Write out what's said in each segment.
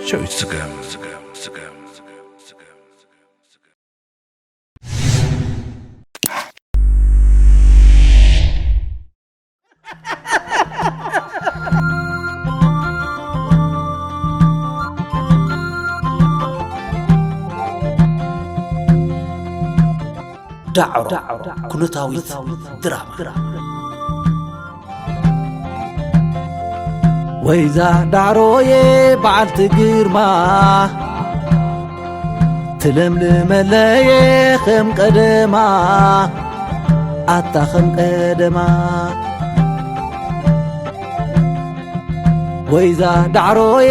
ሸዊት ስገም። ዳዕሮ ኩነታዊት ድራማ። ወይዛ ዳዕሮየ በዓልቲ ግርማ፣ ትለምልመለየ ከም ቀደማ፣ ኣታ ከም ቀደማ። ወይዛ ዳዕሮየ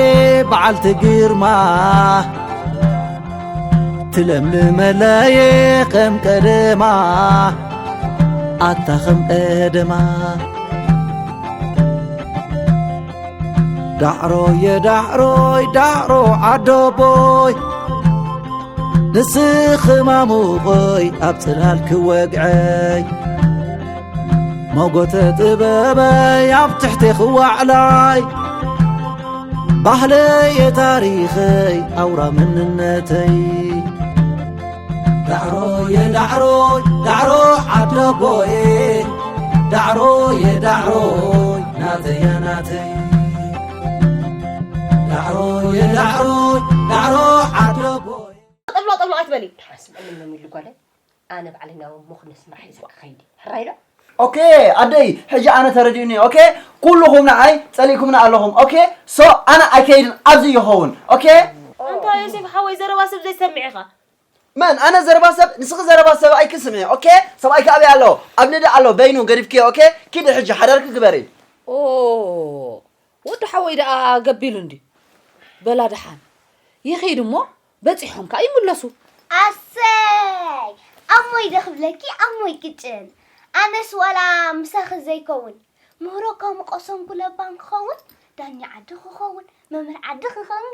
በዓልቲ ግርማ፣ ትለምልመለየ ከም ቀደማ፣ ኣታ ከም ቀደማ። ዳዕሮየ ዳዕሮይ ዳዕሮ ዓደቦይ፣ ንስኺ ማሙቐይ ኣብ ጽላል ክወግዐይ፣ ሞጎተ ጥበበይ ኣብ ትሕቲ ክዋዕላይ፣ ባህለየ ታሪኸይ ኣውራ መንነተይ። ዳዕሮየ ዳዕሮይ ዳዕሮ ዓደቦየ፣ ዳዕሮየ ዳዕሮይ ናተያ ናተይ። ዳዕሮየ ዳዕሮይ ዳዕሮ ዓደቦየ። ጠብሎ ጠብሎ ኣይትበሊ። ሓስብ ምን ነው የሚሉ ጓለ? ኣነ ባዕለይ ናብ እሞ ክነስምራ ሒዘ ክኸይድ። ሕራይ ዶ? ኦኬ፣ ኣደይ፣ ሕጂ ኣነ ተረዲኡኒ። ኦኬ፣ ኩልኹም ንዓይ ጸሊእኩምና ኣለኹም። ኦኬ፣ ሶ ኣነ ኣይከይድን፣ ኣብዚ ይኸውን። ኦኬ? ኣንታ ዮሴፍ ሓወይ፣ ዘረባ ሰብ ዘይሰምዕ ኢኻ። መን? ኣነ ዘረባ ሰብ? ንስኺ ዘረባ ሰብ ኣይክስምዒ። ኦኬ? ሰብኣይኪ ኣበይ ኣሎ? ኣብ ንዳ ኣሎ፣ በይኑ ገዲፍክዮ። ኦኬ? ኪዲ ሕጂ ሓዳርኪ ግበሪ። ኦ፣ ወዲ ሓወይ ደኣ ገቢሉ እንዲ። በላ ደሓን ይኺድ እሞ በጺሖም ከኣ ይምለሱ። ኣሰይ! ኣሞይ ዶ ክብለኪ፣ ኣሞይ ቅጭን። ኣነስ ዋላ ምሳኺ ዘይከውን፣ ምህሮ ካብ ምቐሰምኩ ለባም ክኸውን፣ ዳኛ ዓዲ ክኸውን፣ መምህር ዓዲ ክኸውን።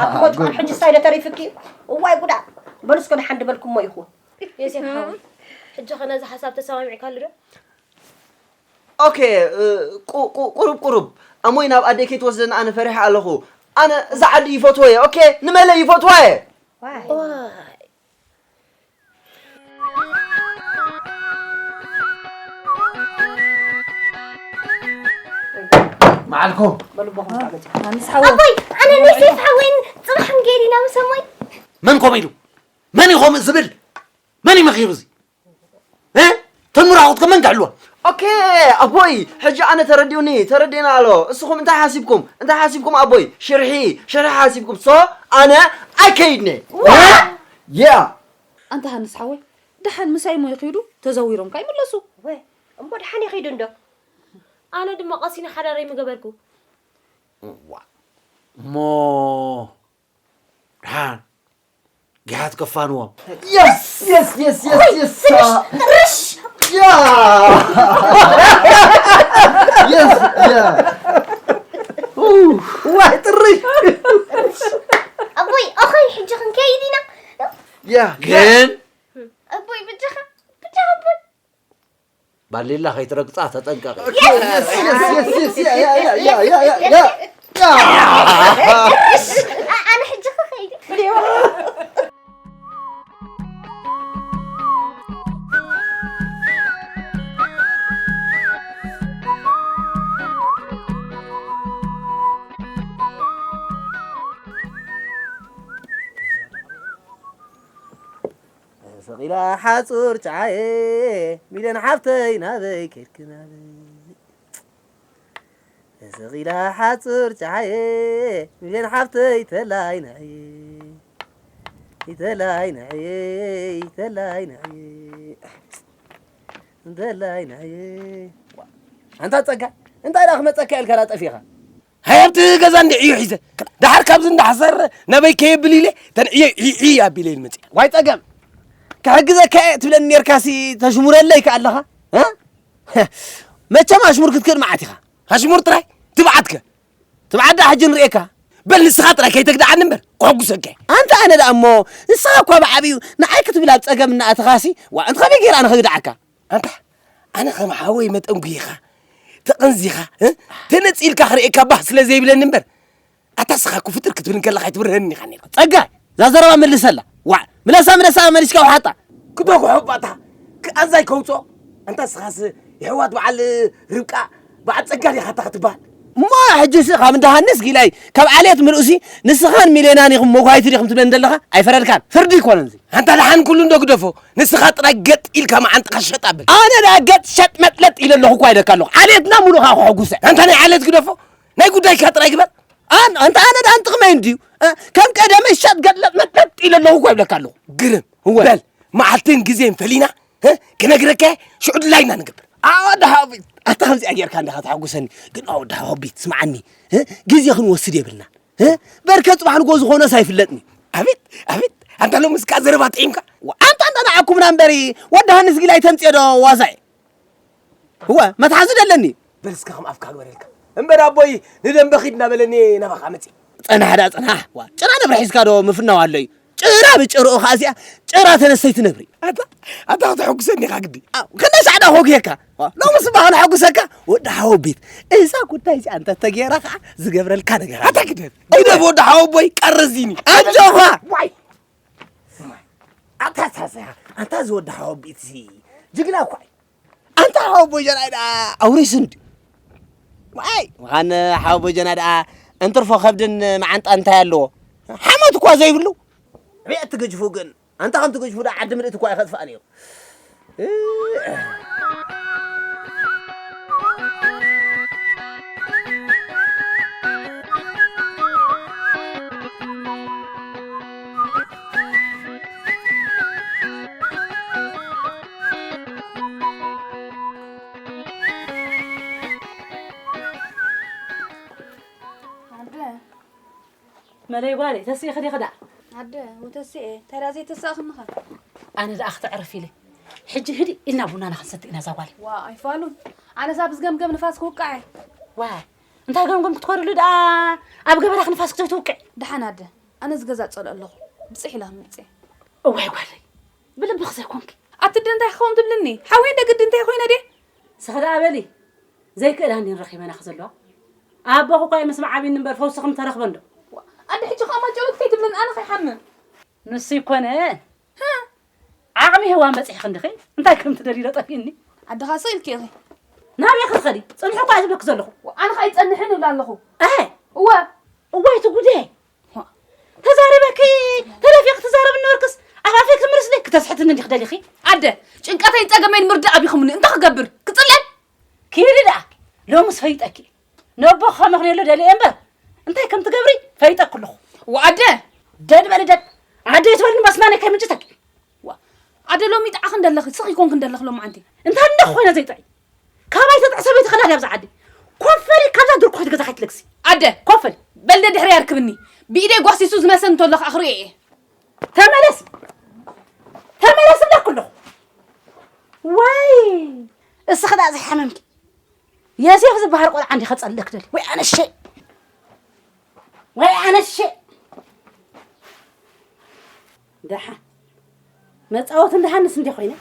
ኣቦ ጭቆን ሕጂ ሳይለ ተሪፍኪ። እዋይ ጉዳ። በሉ እስከ ደሓን ድበልኩሞ ኢኹ። ዮሴፍ ሓወይ፣ ሕጂ ኸ ነዚ ሓሳብ ተሰማሚዕካሉ ዶ? ኦኬ፣ እ፣ ቁ-፣ ቁ-፣ ቁሩብ፣ ቁሩብ። ኣሞይ ናብ ኣደይ ከይትወስደኒ ኣነ ፈሪሐ ኣለኹ። ኣነ እዛ ዓዲ ይፈትዎ እየ። ኦኬ፣ ንመለይ ይፈትዋ እየ። ዋይ። ዋይ። መዓልኩም። በሉ፣ ኣቦኹም ተዓገሱ። ኣንስ ሓወይ። ኣቦይ፣ ኣነ ንሴፍ ሓወይን ጽባሕ ክንገይር ኢና ምስ ኣሞይ። መን ከምኡ ኢሉ? መን እዩ ከምኡ ዝብል? መን እዩ መኺሩ እዚ? እ? ተን ምራቑት ከ መን ክሕልዋ? ኦኬ፣ ኣቦይ፣ ሕጂ ኣነ ተረዲኡኒ፣ ተረዲእና ኣሎ። እስኹም እንታይ ሓሲብኩም? እንታይ ሓሲብኩም ኣቦይ? ሽርሒ፣ ሽርሒ ሓሲብኩም። ሶ፣ ኣነ ኣይከይድን እየ። ዋ! እ? ያ። ኣንታ ሃንስ ሓወይ፣ ደሓን ምሳይ እሞ ይኺዱ፣ ተዘዊሮም ከኣ ይምለሱ። ወ፣ እሞ ደሓን ይኺዱ እንዶ። ኣነ ድማ ቀሲነ ሓዳረይ ምገበርኩ። ዋ። እሞ ደሓን ጊሓት ከፋንዎም። የስ፣ የስ፣ የስ፣ የስ፣ የስ። ጥርሽ! ያ! የስ፣ ያ! ኡ፣ ዋይ፣ ጥርሽ! ኣቦይ፣ ኣኸይ፣ ሕጂ ክንከይድ ኢና። ያ፣ ግን ኣቦይ፣ ብጃኻ፣ ብጃኻ ኣቦይ። ባሌላ ከይትረግጻ ተጠንቀቂ። የስ፣ የስ፣ የስ፣ የስ፣ ያ፣ ያ፣ ያ። ኣ-፣ ኣነ ሕጂ ክኸይድ። ተሰቒላ ሓጹር ጨዓየ፣ ሚልዮን ሓብተይ ናበይ ከድኪ ናበይ? ተሰቒላ ሓጹር ጨዓየ፣ ሚልዮን ሓብተይ ተላይ ንዕየ፣ ተላይ ንዕየ፣ ተላይ ንዕየ፣ ተላይ ንዕየ። ኣንታ ጸጋ፣ እንታይ ደኣ ክመጸካ ኢልካ ደኣ ጠፊኻ? ሃይ ኣብቲ ገዛ እንድዒ እዩ ሒዘ። ደሓር ካብዚ እንዳሕሰር ናበይ ከየብል ኢለ፣ ተን ዕየ ዒ፣ ዒ ኣቢለ ኢል መጺእ። ዋይ ጸገም፣ ክሕግዘካ እየ ትብለኒ ኔርካሲ ተሽሙረለይ ከ ኣለኻ? እ? መቸም ኣሽሙር ክትክእል መዓት ኢኻ። ኣሽሙር ጥራይ? ትብዓትከ? ትብዓት ደኣ ሕጂ ንርእየካ። በል ንስኻ ጥራይ ከይተግድዓኒ እምበር፣ ከሕጉሰካ እየ። ኣንታ ኣነ ደኣ እሞ፣ ንስኻ እኳ ብዓቢኡ ንዓይ ክትብል ኣብ ጸገም እናኣተኻሲ፣ ዋ፣ እንተ ኸመይ ገይረ ኣነ ከግድዓካ? ኣንታ፣ ኣነ ከም ሓወይ መጠን ጉይኻ፣ ተቐንዚኻ፣ እ? ተነጺልካ ክርእየካ ባህ ስለ ዘይብለኒ እምበር፣ ኣታ ስኻ እኮ ፍጥር ክትብል እንከለኻ ኣይትብርህን ኢኻ ነይርካ። ጸጋይ፣ እዛ ዘረባ መልሰላ። ዋዕ፣ ምለሳ፣ ምለሳ፣ መሊስካ ውሓጣ። ክቶ ክሑባታ፣ ክኣዛይ ከውጾ። ኣንታ ስኻስ የሕዋት በዓል ርብቃ፣ በዓል ጸጋ ዲኻ ኣታ ክትበሃል? እሞ ሕጂ ሲ ካብ እንዳ ሃንስ ጊላይ፣ ካብ ዓሌት ምልኡሲ፣ ንስኻን ሚሌናን ኢኹም መጓይቲ ዲኹም ትብለኒ ዘለኻ? ኣይፈረድካን። ፍርዲ ኣይኮነን እዚ። ኣንታ ደሓን ኩሉ እንዶ ግደፎ፣ ንስኻ ጥራይ ገጥ ኢልካ መዓንጥኻ ሸጥ ኣብል። ኣነ ደኣ ገጥ ሸጥ መጥለጥ ኢለ ኣለኹ እኳ ኢለካ ኣለኹ። ዓሌትና ሙሉእ ከኣ ከሐጉሰ። ኣንታ ናይ ዓሌት ግደፎ፣ ናይ ጉዳይካ ጥራይ ግበር። ኣን-፣ ኣንታ ኣነ ደኣ ንጥቕመይ እንድዩ። እ፣ ከም ቀደመይ ሸጥ ገጥ ለጥ መጥለጥ ኢለ ኣለኹ እኳ ይብለካ ኣለኹ። ግርም። እወ። በል፣ መዓልትን ግዜን ፈሊና፣ እ፣ ክነግረካ ሽዑ ድላይና ንገብር። ኣወዳ ሃቢት፣ ኣታ ከምዚኣ ጌርካ እንዲኻ ተሐጉሰኒ። ግን ኣወዳ ሃቢት፣ ስምዓኒ፣ እ፣ ግዜ ክንወስድ የብልና። እ፣ በርከ ጽባሕ ንጎ ዝኾነስ ኣይፍለጥኒ። ኣቤት፣ ኣቤት፣ ኣንታ ሎምስ ከኣ ዘረባ ጥዒምካ። ዋ፣ ኣንታ፣ ኣንታ ንዓኩምና እምበሪ፣ ወዲ ሃንስ ጊላይ ተምጽኦ ዶ ዋዛይ? እወ፣ መትሓዚ ደለኒ። በል እስከ ከም ኣፍካ ግበረልካ። እምበር ኣቦይ ንደንበ ኺድ እናበለኒ ናባኻ መጺእ። ጸናሕ ደኣ ጸናሕ። ዋ፣ ጭራ ነብሪ ሒዝካ ዶ ምፍናው ኣሎ እዩ? ጭራ ብጭርኡ ኸኣ እዚኣ ጭራ ተነስተይቲ ነብሪ። ኣታ፣ ኣታ ከተሐጉሰኒ ኢኻ ግዲ። ኣው፣ ክንደይ ሳዕ ደኣ ከጉየካ? ዋ፣ ሎምስ እባ ከነሐጉሰካ? ወዲ ሓወቢት፣ እዛ ጉዳይ እዚኣ እንተ ተገይራ ኸኣ ዝገብረልካ ነገር ኣሎ። ኣታ ግደፍ፣ ግደፍ ወዲ ሓወቦይ፣ ቀረዚኒ። ኣጆኻ። ዋይ። ኣታ ሳሳ፣ ኣንታ እዚ ወዲ ሓወቢት እዚ ጅግና እኳ እዩ። ኣንታ ሓወቦይ ጀናይ ደኣ ኣውሪሱ እንድዩ። ዋይ፣ ምዃን ሓወቦይ ጀና ደኣ እንትርፎ ከብድን መዓንጣ እንታይ ኣለዎ? ሓሞት እኳ ዘይብሉ። ኣቤት ትግጅፉ ግን፣ ኣንታ ከም ትግጅፉ ደኣ ዓዲ ምልእቲ እኳ ኣይኸጥፍኣን እዩ። ኣደ፣ መለይ ጓለይ፣ ተስኢኺ ዲኺ ደኣ? ኣደ፣ ወተስኤ፣ እንታይ ደኣ ዘይተሳእኽንኻ? ኣነ ደኣ ክተዕርፍ ኢለ። ሕጂ ህድእ ኢልና ቡናና ክንሰቲ ኢና እዛ ጓለይ። ዋ፣ ኣይፋሉን። ኣነስ ኣብ ዝገምገም ንፋስ ክውቃዕ እየ። ዋ፣ እንታይ ገምገም ክትኮርሉ ደኣ ኣብ ገበራኽ ንፋስ ክትውቅዕ? ደሓን ኣደ፣ ኣነ ዝገዛ ጸልኦ ኣለኹ። ብጽሕ ኢለ ክምጽእ። እዋይ ጓለይ፣ ብልብኺ ዘይኮንኪ። ኣቲ ኣደ እንታይ ክኸውን ትብልኒ? ሓወይ እንደ ግዲ እንታይ ኮይነ ድየ? ስኺ ደኣ በሊ። ዘይክእላ እንዲን ረኺበናኺ ዘለዋ። ኣቦኺ እኳ እዩ ምስማዕ ኣብይኒ እምበር ፈውስኺ ምተረኽበ እንዶ። ኣደ ሕጂ ኸኣ ማጨሎት ከይትብልን ኣነ ከይሓምም። ንሱ ኣይኮነን። ዓቕሚ ህዋን በጺሕኺ እንዲኺ። እንታይ ከም ትደልዪ ዶ ጠፊእኒ። ኣደኻ ስቕ ኢልኪ ኢኺ። ናበይ ክትኸዲ? ጽንሒ እኳ እየ ዝብለኪ ዘለኹ። ኣነ ኸኣ ኣይጸንሕን እብላ ኣለኹ። ኣይ! እወ። እዋይ እቲ ጉደይ! ተዛሪበኪ ተደፊእኪ ትዛረቢ ነበርክስ ኣፋፊኪ ክትምልስለይ ክተስሕትኒ እንዲኺ ደሊኺ? ኣደ፣ ጭንቀተይን ጸገመይን ምርዳእ ኣቢኹምኒ። እንታይ ክገብር? ክጽለል? ኪዲ ደኣ፣ ሎምስ ፈይጠኪ። ነቦ ከመኽንየሉ ደልየ እምበር፣ እንታይ ከም ትገብሪ ፈይጠኪ ኣለኹ። ወኣደ! ደድ በሊ ደድ። ኣደ ይትበልኒ መስማነይ ከይምንጭተኪ። ዋ፣ ኣደ ሎሚ ይጥዓኺ እንደለኺ፣ ስቕ ኢኮንኪ እንደለኺ ሎማዓንቲ። እንታይ እንደ ኮይነ ዘይጥዒ? ካባይ ተጥዕ ሰበይቲ ከዳዲ ኣብዛ ዓዲ። ኮፈሊ ካብዛ ድርኩሕቲ ገዛ ከይትለግሲ። ኣደ! ኮፈሊ። በል ደ ድሕሪ ኣርክብኒ። ብኢደይ ጓሲሱ ዝመሰ እንተሎ ከኣ ክርእዮ እየ። ተመለስ! ተመለስ እብለኪ ኣለኹ። ዋይ! እስኺ ደኣ ዘይሓመምኪ። የሴፍ ዝበሃል ቆልዓ እንዲኻ ጸልእክ ደሊ። ወይ ኣነሸ! ወይ ኣነሸ! ደሓን። መጻወቲ እንደ ሃንስ እንደ ኮይነ።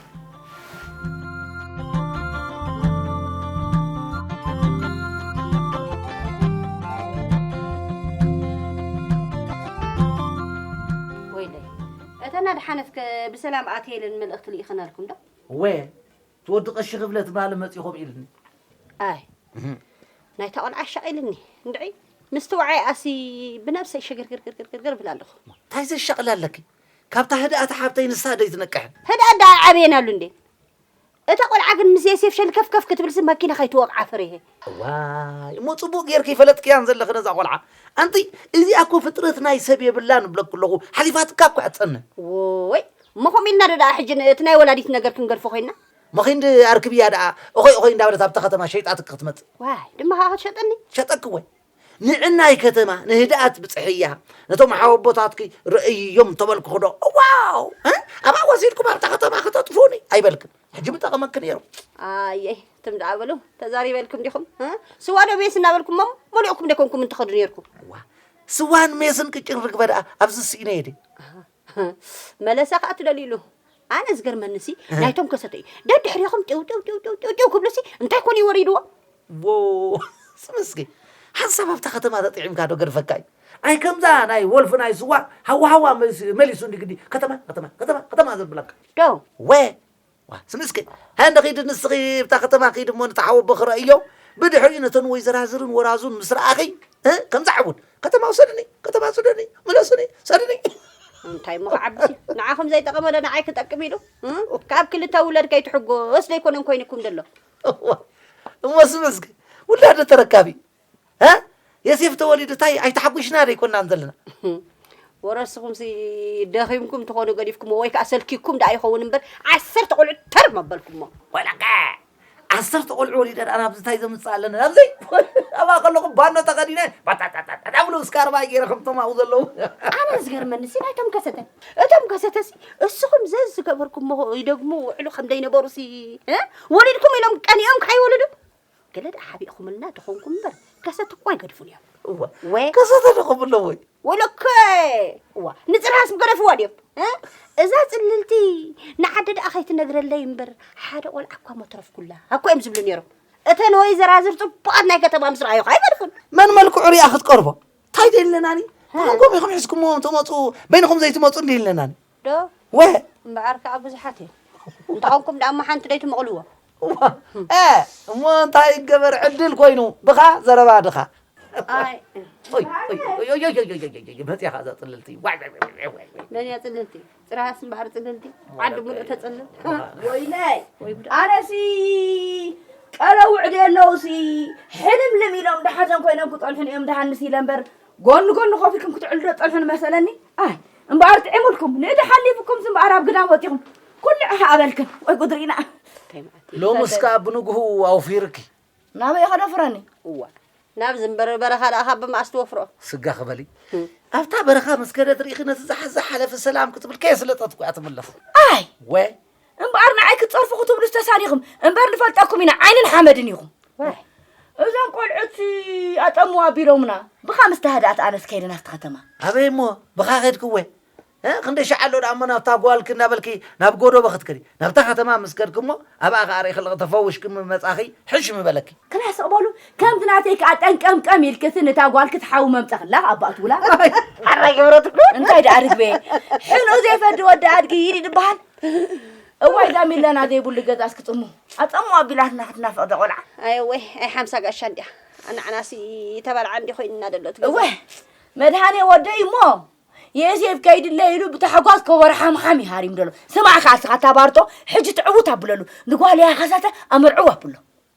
ወይለይ፣ እተን ኣድሓነትከ ብሰላም ኣትየ ኢለን መልእኽቲ ልኢኸናልኩም ዶ? እወ፣ እቲ ወዲ ቀሺ ክብለ ትማሊ መጺኹም ኢልኒ። ኣይ፣ እህ። ናይታ ቆልዓ ኣሻቒልኒ። እንድዒ፣ ምስቲ ወዓይ ኣሲ ብነብሰይ ሽግርግርግርግርግር እብል ኣለኹ። እንታይ ዘሻቕል ኣለኪ? ካብታ ህድኣት ሓብተይ ንሳ ዶ ኣይትነቅሕን? ህድኣት ደኣ ዓብየናሉ እንዴ? እታ ቆልዓ ግን ምስ የሴፍ ሸልከፍከፍ ክትብልሲ መኪና ከይትወቕዓ ፈሪሀ። ዋይ፣ እሞ ጽቡቕ ጌርኪ ይፈለጥክያን ዘለኺ ነዛ ቆልዓ። ኣንቲ፣ እዚኣ እኮ ፍጥረት ናይ ሰብ የብላን እብለኪ ኣለኹ። ሓሊፋትካ እኮ እያ ትጸንሕ። ወይ፣ እሞ ከምኡ ኢልና ዶ ደኣ ሕጂ ን-፣ እቲ ናይ ወላዲት ነገር ክንገድፎ ኮይንና? መኺንዲ ኣርክብያ ደኣ፣ እኾይ እኾይ እንዳበለት ኣብታ ከተማ ሸይጣትኪ ክትመጽእ። ዋይ፣ ድማ ከኣ ክትሸጠኒ? ሸጠኪ ወይ? ንዕናይ ከተማ ንህድኣት ብጽሕያ፣ ነቶም ሓወቦታትኪ ረእይዮም ተበልኩኺ ዶ? ዋው! እ? ኣብኣ ወሲድኩም ኣብታ ከተማ ከተጥፉኒ ኣይበልክን። ሕጂ ምጠቐመኪ ነይሩ። ኣየይ፣ ትም ደኣ በሉ፣ ተዛሪበልኩም ዲኹም? እ? ስዋ ዶ ሜስ እናበልኩሞም መሊእኩም ዶ ኮንኩም እንትኸዱ ነይርኩም? ዋ፣ ስዋን ሜስን ቅጭን ርግበ ደኣ ኣብዚ ስኢነ እየ ድየ? መለሳ ከኣ ትደልይሉ። ኣነ ዝገርመኒሲ፣ እ። ናይቶም ከሰተ እዩ። ደድሕሪኹም ጢው፣ ጢው፣ ጢው፣ ጢው፣ ጢው፣ ጢው ክብሉሲ እንታይ ኮን እዩ ወሪድዎም? ዎ ስምስኪ ሓንሳብ ኣብታ ከተማ ተጥዒምካ ዶ ገድፈካ እዩ። ኣይ ከምዛ ናይ ወልፊ ናይ ስዋ ሃዋ ሃዋ መሊሱ እንዲ ግዲ ከተማ ከተማ ከተማ ከተማ ዘብለካ ዶ ወ ዋ ስምስኪ ሃንደ ኺድ ንስኺ ብታ ከተማ ኺድ እሞ ንተሓወቦ ክረእዮ ብድሕሪኡ ነተን ወይ ዘራዝርን ወራዙን ምስ ረኣኺ እ ከምዛ ዕቡድ ከተማ ውሰድኒ ከተማ ውሰደኒ ምለስኒ ሰድኒ እንታይ እሞ ክዓብሲ ንዓኹም ዘይጠቐመ ዶ ንዓይ ክጠቅም ኢሉ እ? ካብ ክልተ ውለድ ከይትሕጎስ ዘይኮነን ኮይንኩም ዘሎ እሞ ስምስኪ ውላደ ተረካቢ እ? የሴፍ ተወሊዱ ታይ ኣይተሓጒሽና ዶ ኣይኮናን ዘለና ወረስኹምሲ ደኺምኩም ትኾኑ ገዲፍኩም ወይ ከዓ ሰልኪኩም ደኣ ይኸውን እምበር ዓሰርተ ቆልዑ ተር መበልኩሞ ወላቀ ዓሰርተ ቆልዑ ወሊደ ደኣ ናብዚ እንታይ ዘምፅእ ኣለና ናብዚ ኣብኣ ከለኹ ባኖ ተኸዲነ ባጣጣጣጣ ብሎ እስካርባ ገይረ ከምቶም ኣብኡ ዘለዉ ኣነ ዝገርመኒ ሲ ናይቶም ከሰተ እቶም ከሰተሲ እስኹም ዘዝገበርኩሞ ይደግሙ ውዕሉ ከም ዘይነበሩሲ እ? ወሊድኩም ኢሎም ቀኒኦም ከይወለዱ ገለ ደኣ ሓቢእኹምልና ተኾንኩም እምበር ከሰት እኮ ኣይገድፉን እዮም እዋ ወ ከሰተ ዶ ከምለዎ እዩ ወለከ እዋ ንፅርሃስ ምገደፍዋ ድዮም እ? እዛ ፅልልቲ ንዓዲ ደኣ ከይትነግረለይ እምበር ሓደ ቆልዓ እኳ መትረፍኩላ እኮ እዮም ዝብሉ ነይሮም እተን ወይ ዘራዝር ፅቡቓት ናይ ከተማ ምስ ረኣዩኻ ኣይገድፉን መን መልክዑ ሪኣ ክትቀርቦ እንታይ ደለናኒ ተመንጎም ኢኹም ሒዝኩሞ ትመፁ በይንኹም ዘይትመፁ እንዲ ይለናኒ ዶ ወ እምበኣር ከዓ ብዙሓት እዮም እንተኾንኩም ደኣ እሞ ሓንቲ ደይትመቕልዎ እዋ፣ እ፣ እሞ እንታይ ይገበር ዕድል ኮይኑ ብኻ ዘረባ ድኻ ኣይ ኦይ፣ ኦይ፣ ኦይ፣ ኦይ፣ ኦይ፣ ኦይ፣ ኦይ፣ ኦይ፣ መፅያ ኸዓ እዛ ፅልልቲ ዋይ፣ ዋይ፣ ዋይ፣ ዋይ፣ ዋይ፣ ዋይ። መን እያ ፅልልቲ ፅራሃስ እምበኣር ፅልልቲ ዓዲ ሙሉእ ተፅልል ወይለይ ወይ ጉዳ ኣነሲ ቀለውዕ ደለውሲ ሕልምልም ኢሎም ደሓዘን ኮይኖም ክፀንሑን እዮም ደሃንስ ኢለ እምበር ጎኒ ጎኒ ኮፍ ኢልኩም ክትዕሉ ዶ ትጸንሑ ንመሰለኒ? ኣይ እምበኣር ጥዒሙልኩም ንእዲ ሓሊፉኩም እምበኣር ኣብ ግዳም ወጺኹም ኩልዕ ኸኣ በልክን ወይ ጉድ ርኢና። እንታይ መዓት እዩ? ሎምስ ከኣ ብንግሁ ኣውፊርኪ። ናበይ ኸዶ ፍረኒ? እዋ ናብ ዝንበር በረኻ ደኣ ካብ ብመኣስ ትወፍሮ? ስጋ ክበሊ። ኣብታ በረኻ ምስ ከደት ርኢኺ ነቲ ዝሓ- ዝሓለፈ ሰላም ክትብል ከየስለጠት እኮ እያ ትምለስ። ኣይ ወ እምበኣር ንዓይ ክትጸርፉ ክትብሉ ዝተሳኒኹም እምበር ንፈልጠኩም ኢና ዓይንን ሓመድን ኢኹም። እዞም ቆልዑት ኣጠምዋ ኣቢሎምና ብኻ ምስ ተሃድኣት ኣነስ ከይደ ናብቲ ከተማ ኣበይ እሞ ብኻ ኸድክወ እ፣ ክንደይ ሻዕ ኣሎ ደኣ እሞ ናብታ ጓልኪ እናበልኪ ናብ ጎዶቦ ክትከዲ ናብታ ከተማ ምስ ከድኪ እሞ ኣብኣ ኸኣ ርእኺ ተፈውሽኪ ምመጻኺ ሕሽ ምበለኪ ክላስ እቕበሉ ከምቲ ናተይ ከኣ ጠንቀምቀም ኢልክሲ ነታ ጓልኪ ትሓዊ መምጸኽላ ኣባእትውላ ሓራይ ገበረትኩ እንታይ ደኣ ርግበ ሕልኡ ዘይፈዲ ወዲ ኣድጊ ይዲ ድበሃል እዋይ ዳሚለና ዘይብሉ ገዛ እስክጥሙ ኣጸሙ ኣቢላትና ክትናፍቕ ደቆልዓ ኣይ ወይ ኣይ ሓምሳ ጋሻ እንዲያ ኣናዕናሲ ተባልዓ እንዲ ኮይንና ደሎ እወ መድሃኔ ወደይ እሞ የሴፍ ከይድለ ኢሉ ብታሕጓስ ከበሮ ሓምሓም ይሃሪም ደሎ ስማዕ ከዓ ስኻ ታባርጦ ሕጂ ትዕውት ኣብለሉ ንጓል ያኸሰተ ኣምርዕው ኣብሎ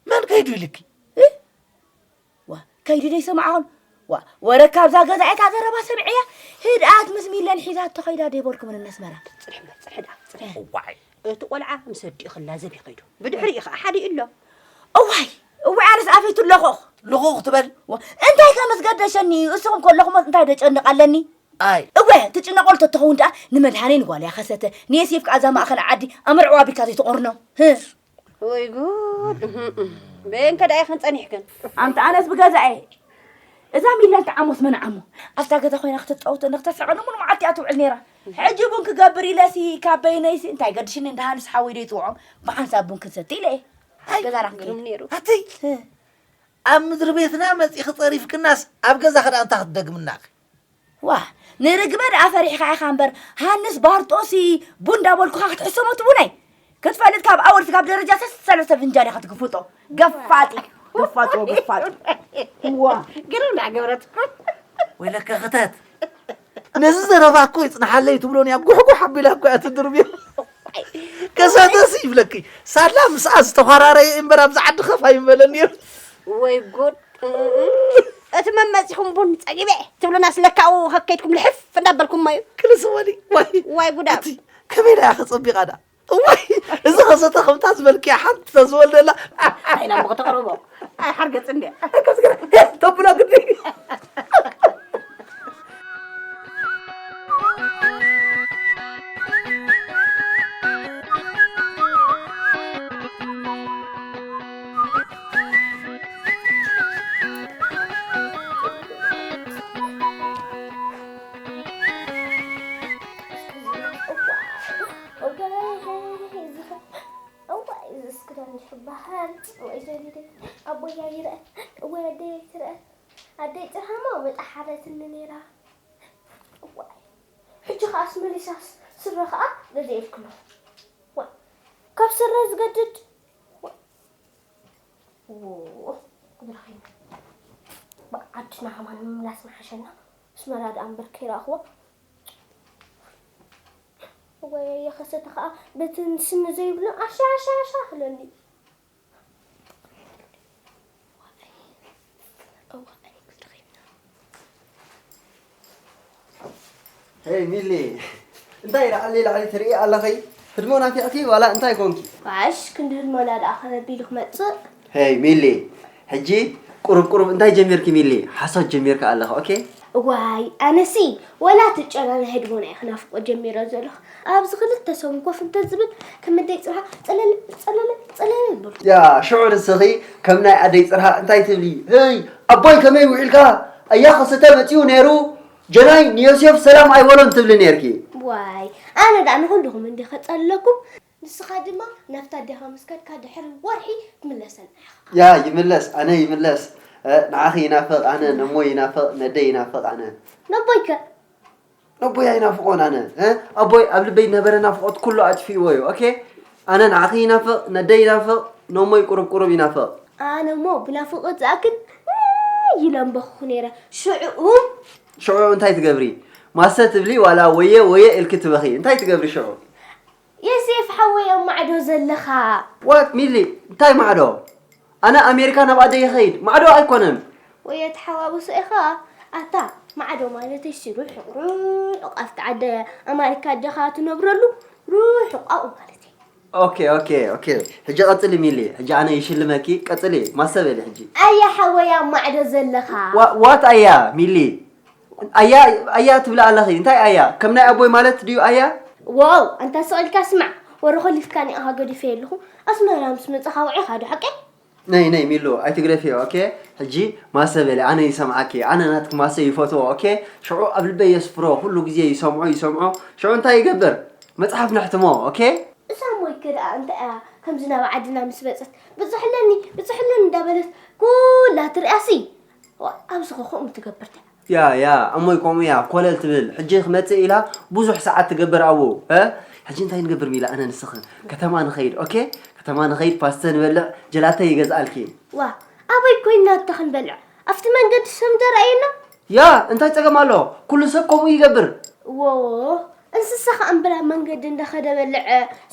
መን ከይዱ ኢልኪ ዋ ከይዱ ደይሰማዕኹን ዋ ወረ ካብዛ ገዛ እታ ዘረባ ሰምዕያ ህድኣት ምስ ሚለን ሒዛቶ ከይዳ ደይበልኩምን እነስመራ ጽንሕ በል፣ ጽንሕ ደኣ፣ ጽንሕ። እዋይ እቲ ቆልዓ ምስ ኣዲኡ ክላዘብ እዩ ከይዱ። ብድሕሪኡ ኸዓ ሓዲኡ ኣሎ። እዋይ እዋይ ኣነስ ኣፈይቱ ለኾኽ ለኾኽ ትበል ዋ፣ እንታይ ከ ምስ ገደሸኒ እስኹም ከለኹሞስ እንታይ ደጨንቕ ኣለኒ ኣይ እወ ትጭነቐሉ ተትኸውን ደኣ ንመድሃኔ ንጓል ያኸሰተ ንየሴፍ ከኣ እዛ ማእኸል ዓዲ ኣመርዕዋ ቢልካ ዘይትቖርኖ ህ ወይ ጉድ በየን ከ ደኣ ኢኽን ጸኒሕክን ኣንተ ኣነስ ብገዛኤ እዛ ሚላን ተዓሞስ መን ዓሞ ኣብታ ገዛ ኮይና ክትጻወት ንክተስዕቐኒ ሙሉ መዓልቲ እያ ትውዕል ነይራ ሕጂ ቡን ክገብር ኢለሲ ካብ በይነይሲ እንታይ ገድሽኒ እንድሃንስ ሓወይ ዶ ይፅውዖም ብሓንሳብ ቡን ክንሰቲ ኢለ እየ ኣብ ገዛና ክንከይድ ነይሩ ኣተይ ኣብ ምድሪ ቤትና መፂኺ ፀሪፍክናስ ኣብ ገዛ ክዳ እንታይ ክትደግምና ዋ ንርግበ ደኣ ፈሪሕኻ ኢኻ እምበር ሃንስ ባርጦሲ ቡን ዳበልኩኻ ክትሕሰሞ ትቡነይ ክትፈልጥ ካብ ኣወል ስጋብ ደረጃ ሰሰለስተ ፍንጃል ኢኻ ትግፍጦ ገፋጢ ገፋጦ ገፋጦ ዋ ግርም ዳገበረትኩም ወይለከ ክተት ነዚ ዘረባ እኮ ይጽንሓለይ ትብሎን እያ ጉሕጉሕ ኣቢላ እኮ እያ ትድርብዮ ከሰተስ ይብለኪ ሳላ ምስኣ ዝተዃራረየ እምበር ኣብዚ ዓዲ ኸፍ ኣይምበለን ነይሩ ወይ ጉድ እቲ መመፂኹም ቡን ፀጊበ ትብሉና ስለካኡ ከከይድኩም ልሕፍ እንዳበልኩሞ እዩ ክልስ ወሊ ዋይ ዋይ ጉዳ እቲ ከመይ ዳ ከፀቢቓ ዳ እዋይ እዚ ከሰተ ከምታ ዝበልክያ ሓንቲ ተዝወልደላ ኣይና እሞ ከተቕርቦ ኣይሓርገፅ እንድያ ተብሎ ግዲ ወይ ዘቢደይ፣ ኣቦያ ይርአ፣ ወይ ኣደይ ትርአ። ኣደይ ጥርሃማ መጣሓረትኒ ነይራ። እዋይ፣ ሕጂ ኸኣስ መሊሳስ ስረ ኸኣ ገዚኤልክሎ። ዋ፣ ካብ ስረ ዝገድድ። ዋ፣ ዎ፣ ግራ ኸይኑ። ባ፣ ዓድና ከማን ምምላስ ምሓሸና። ኣስመራ ደኣ እምበር ከይረኣኽዎ። ወይ የኸሰተ ኸኣ በቲ ስኒ ዘይብሉ ኣሻ፣ ኣሻ፣ ኣሻ ክለኒ። ሄይ ሚሊ፣ እንታይ ላዕሊ ላዕሊ ትርኢ ኣለኺ? ህድሞ ናፊቕኪ ዋላ እንታይ ኮንኪ? ዋሽ፣ ክንዲ ህድሞና ደኣ ከመቢሉ ክመጽእ? ሄይ ሚሊ፣ ሕጂ ቁሩብ ቁሩብ እንታይ ጀሚርኪ ሚሊ? ሓሶት ጀሚርኪ ኣለኺ፣ ኦኬ? እዋይ፣ ኣነሲ ወላ እቲ ጨና ናይ ህድሞና እየ ክናፍቆ ጀሚረ ዘለኹ። ኣብዚ ክልተ ሰሙን ኮፍ እንተዝብል ከም ኣደይ ጽባሕ ጸለል ጸለል ጸለል በልኩ። ያ ሽዑ ንስኺ ከም ናይ ኣደይ ጽርሃ እንታይ ትብሊ? ህይ ኣቦይ ከመይ ውዒልካ? ኣያ ከሰተ መጺኡ ነይሩ ጀናይ ንዮሴፍ ሰላም ኣይበሎን ትብሊ ነይርኪ። ዋይ ኣነ ደኣ ንኹልኹም እንዲ ከጸለኩም ንስኻ ድማ ናብታ ኣዴኻ ምስ ከድካ ድሕሪ ወርሒ ትምለሰልና ኢኻ። ያ ይምለስ ኣነ ይምለስ። እ፣ ንዓኺ ይናፍቕ ኣነ ነሞ ይናፍቕ ነደይ ይናፍቕ ኣነ። ነቦይከ? ነቦይ ኣይናፍቖን ኣነ። እ? ኣቦይ ኣብ ልበይ ነበረ ናፍቖት ኩሉ ኣጥፊእዎ እዩ። ኦኬ? ኣነ ንዓኺ ይናፍቕ፣ ነደይ ይናፍቕ፣ ነሞይ ቁሩብ ቁሩብ ይናፍቕ። ኣነ እሞ ብናፍቖት ዝኣክል እይ ኢለ ኣንበኽኹ ነይረ። ሽዕኡ ሽዑ እንታይ ትገብሪ? ማሰ ትብሊ ዋላ ወየ ወየ ኢልኪ ትበኺ? እንታይ ትገብሪ ሽዑ? የሴፍ ሓወይ ኣብ ማዕዶ ዘለኻ። ዋት ሚሊ እንታይ ማዕዶ? ኣነ ኣሜሪካ ናብ ኣደይ ይኸይድ ማዕዶ ኣይኮነን። ወይ ተሓዋውሶ ኢኻ ኣታ። ማዕዶ ማለት እሺ ርሑቕ ርሑቕ ኣብቲ ዓደ ኣማሪካ ኣደኻ ትነብረሉ ርሑቕ ኣብኡ ማለት እዩ። ኦኬ ኦኬ ኦኬ ሕጂ ቀጽሊ ሚሊ ሕጂ ኣነ ይሽልመኪ ቀጽሊ ማሰ በሊ ሕጂ። ኣያ ሓወይ ኣብ ማዕዶ ዘለኻ። ዋ- ዋት ኣያ ሚሊ ኣያ ኣያ ትብሊ ኣለኺ እንታይ ኣያ ከም ናይ ኣቦይ ማለት ድዩ ኣያ? ዋው ኣንታ ስቕ ኢልካ ስማዕ ወረ ኮሊፍካኒ ኢኻ ገዲፈዮ ኣለኹ ኣስመራ ምስ መጻኻ ውዒኻ ዶ ሓቀይ? ነይ ነይ ሚሉ ኣይትግረፍዮ ኦኬ። ሕጂ ማሰ በሊ ኣነ ይሰምዓኪ ኣነ ናትኪ ማሰ ይፈትዎ ኦኬ። ሽዑ ኣብ ልበይ የስፍሮ ኩሉ ግዜ ይሰምዖ ይሰምዖ ሽዑ እንታይ ይገብር መጽሓፍ ነሕትሞ ኦኬ። እዛ ሞይከ ደኣ እንታይ እያ ከምዚ ናብ ዓድና ምስ መጸት ብጽሕለኒ ብጽሕለኒ እንዳበለት ኩላ ትሪኣሲ። ዋ፣ ኣብዚ ኸ ከምኡ ትገብር ድያ? ያ ያ እሞይ ከምኡ እያ ኮለል ትብል ሕጂ ክመጽእ ኢላ ብዙሕ ሰዓት ትገብር ኣብኡ። እ? ሕጂ እንታይ ንገብር ሚላ ኣነ ንስኽን ከተማ ንኸይድ ኦኬ። ከተማ ንኸይድ ፓስተ ንበልዕ ጀላተ ይገዝኣልኪ። ዋ፣ ኣበይ ኮይንና እታ ክንበልዕ ኣብቲ መንገዲ ሰብ እንተረኣየና? ያ እንታይ ጸገም ኣሎ? ኩሉ ሰብ ከምኡ ይገብር። ዎ፣ እንስሳ ኸኣ እምበር ኣብ መንገዲ እንዳኸደ በልዐ፣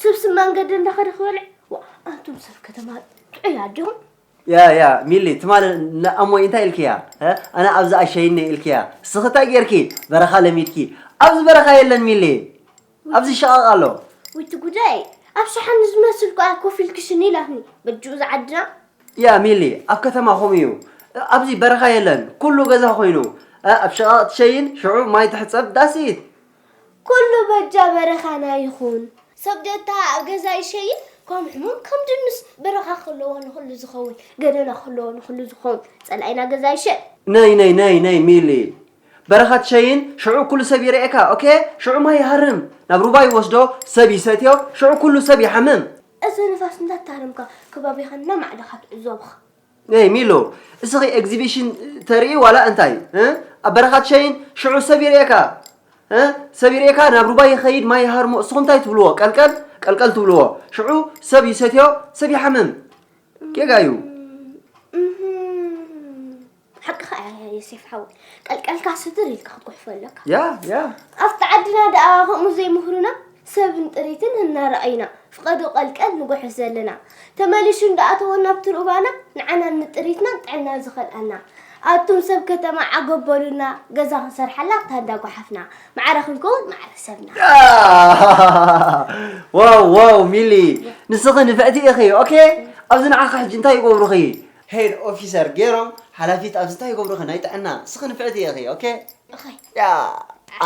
ሰብሲ መንገዲ እንዳኸደ ክበልዕ። ዋ፣ ኣንቱም ሰብ ከተማ ጥዑያት ዲኹም? ያ ያ ሚሊ ትማሊ ንኣሞይ እንታይ ኢልክያ? እ? ኣነ ኣብዚ ኣሸይኒ ኢልክያ። እስኺ እንታይ ጌርኪ? በረኻ ለሚድኪ። ኣብዚ በረኻ የለን ሚሊ። ኣብዚ ሸቓቕ ኣሎ። ውይቲ ጉዳይ ኣብ ሸሓኒ ዝመስል ከኣ ኮፍ ኢልኪ ሽኒ ኢላትኒ። በጅኡ ዝዓድና። ያ ሚሊ ኣብ ከተማ ከምኡ እዩ። ኣብዚ በረኻ የለን። ኩሉ ገዛ ኮይኑ። እ? ኣብ ሸቓቕ ትሸይን ሽዑ ማይ ትሕጸብ ዳሲት። ኩሉ በጃ በረኻና ይኹን። ሰብ ደታ ኣብ ገዛ ይሸይን ከም ሕሙም ከም ድንስ በረኻ ክህልዎ ንኹሉ ዝኸውን ገደና ክህልዎ ንኹሉ ዝኸውን ጸላኢና ገዛ ይሸጥ። ነይ ነይ ነይ ነይ ሚሊ በረኻ ትሸይን ሽዑ ኩሉ ሰብ ይርእየካ ኦኬ ሽዑ ማይ ይሃርም ናብ ሩባ ይወስዶ ሰብ ይሰትዮ ሽዑ ኩሉ ሰብ ይሓምም። እዚ ንፋስ እንዳታረምካ ከባቢኻ እናማዕደኻ ትዕዘቦኻ። ኤይ ሚሎ፣ እስኺ ኤግዚቢሽን ተርኢ ዋላ እንታይ? እ? ኣብ በረኻ ትሸይን ሽዑ ሰብ ይርእየካ። እ? ሰብ ይርእየካ ናብ ሩባ ይኸይድ ማይ ይሃርሞ እስኹም እንታይ ትብልዎ? ቀልቀል ቀልቀል ትብልዎ። ሽዑ ሰብ ይሰትዮ ሰብ ይሓምም። ጌጋ እዩ። እህም። ሓቅኻ እያ ዮሴፍ ሓወይ። ቀልቀልካ ስድር ኢልካ ክትጉሕፎ ኣለካ። ያ ያ። ኣብቲ ዓድና ደኣ ከምኡ ዘይምህሩና ሰብን ጥሪትን እናረኣዩና ፍቐዶ ቀልቀል ንጉሕፍ ዘለና። ተመሊሹ እንዳኣተወ ናብቲ ሩባና ንዓናን ንጥሪትናን ጥዕና ዝኸልኣና። ኣቱም ሰብ ከተማ ዓገብ በሉና ገዛ ክንሰርሓላ ኣብታ እንዳጓሓፍና ማዕረ ክንከውን ማዕረ ሰብና። ዋው ዋው ሚሊ ንስኺ ንፍዕቲ ኢኺ ኦኬ። ኣብዚ ንዓኺ ሕጂ እንታይ ይገብሩኺ? ሄድ ኦፊሰር ገይሮም ሓላፊት ኣብዚ እንታይ ይገብሩኺ ናይ ጥዕና ንስኺ ንፍዕቲ ኢኺ ኦኬ። እኸይ። ያ ኣ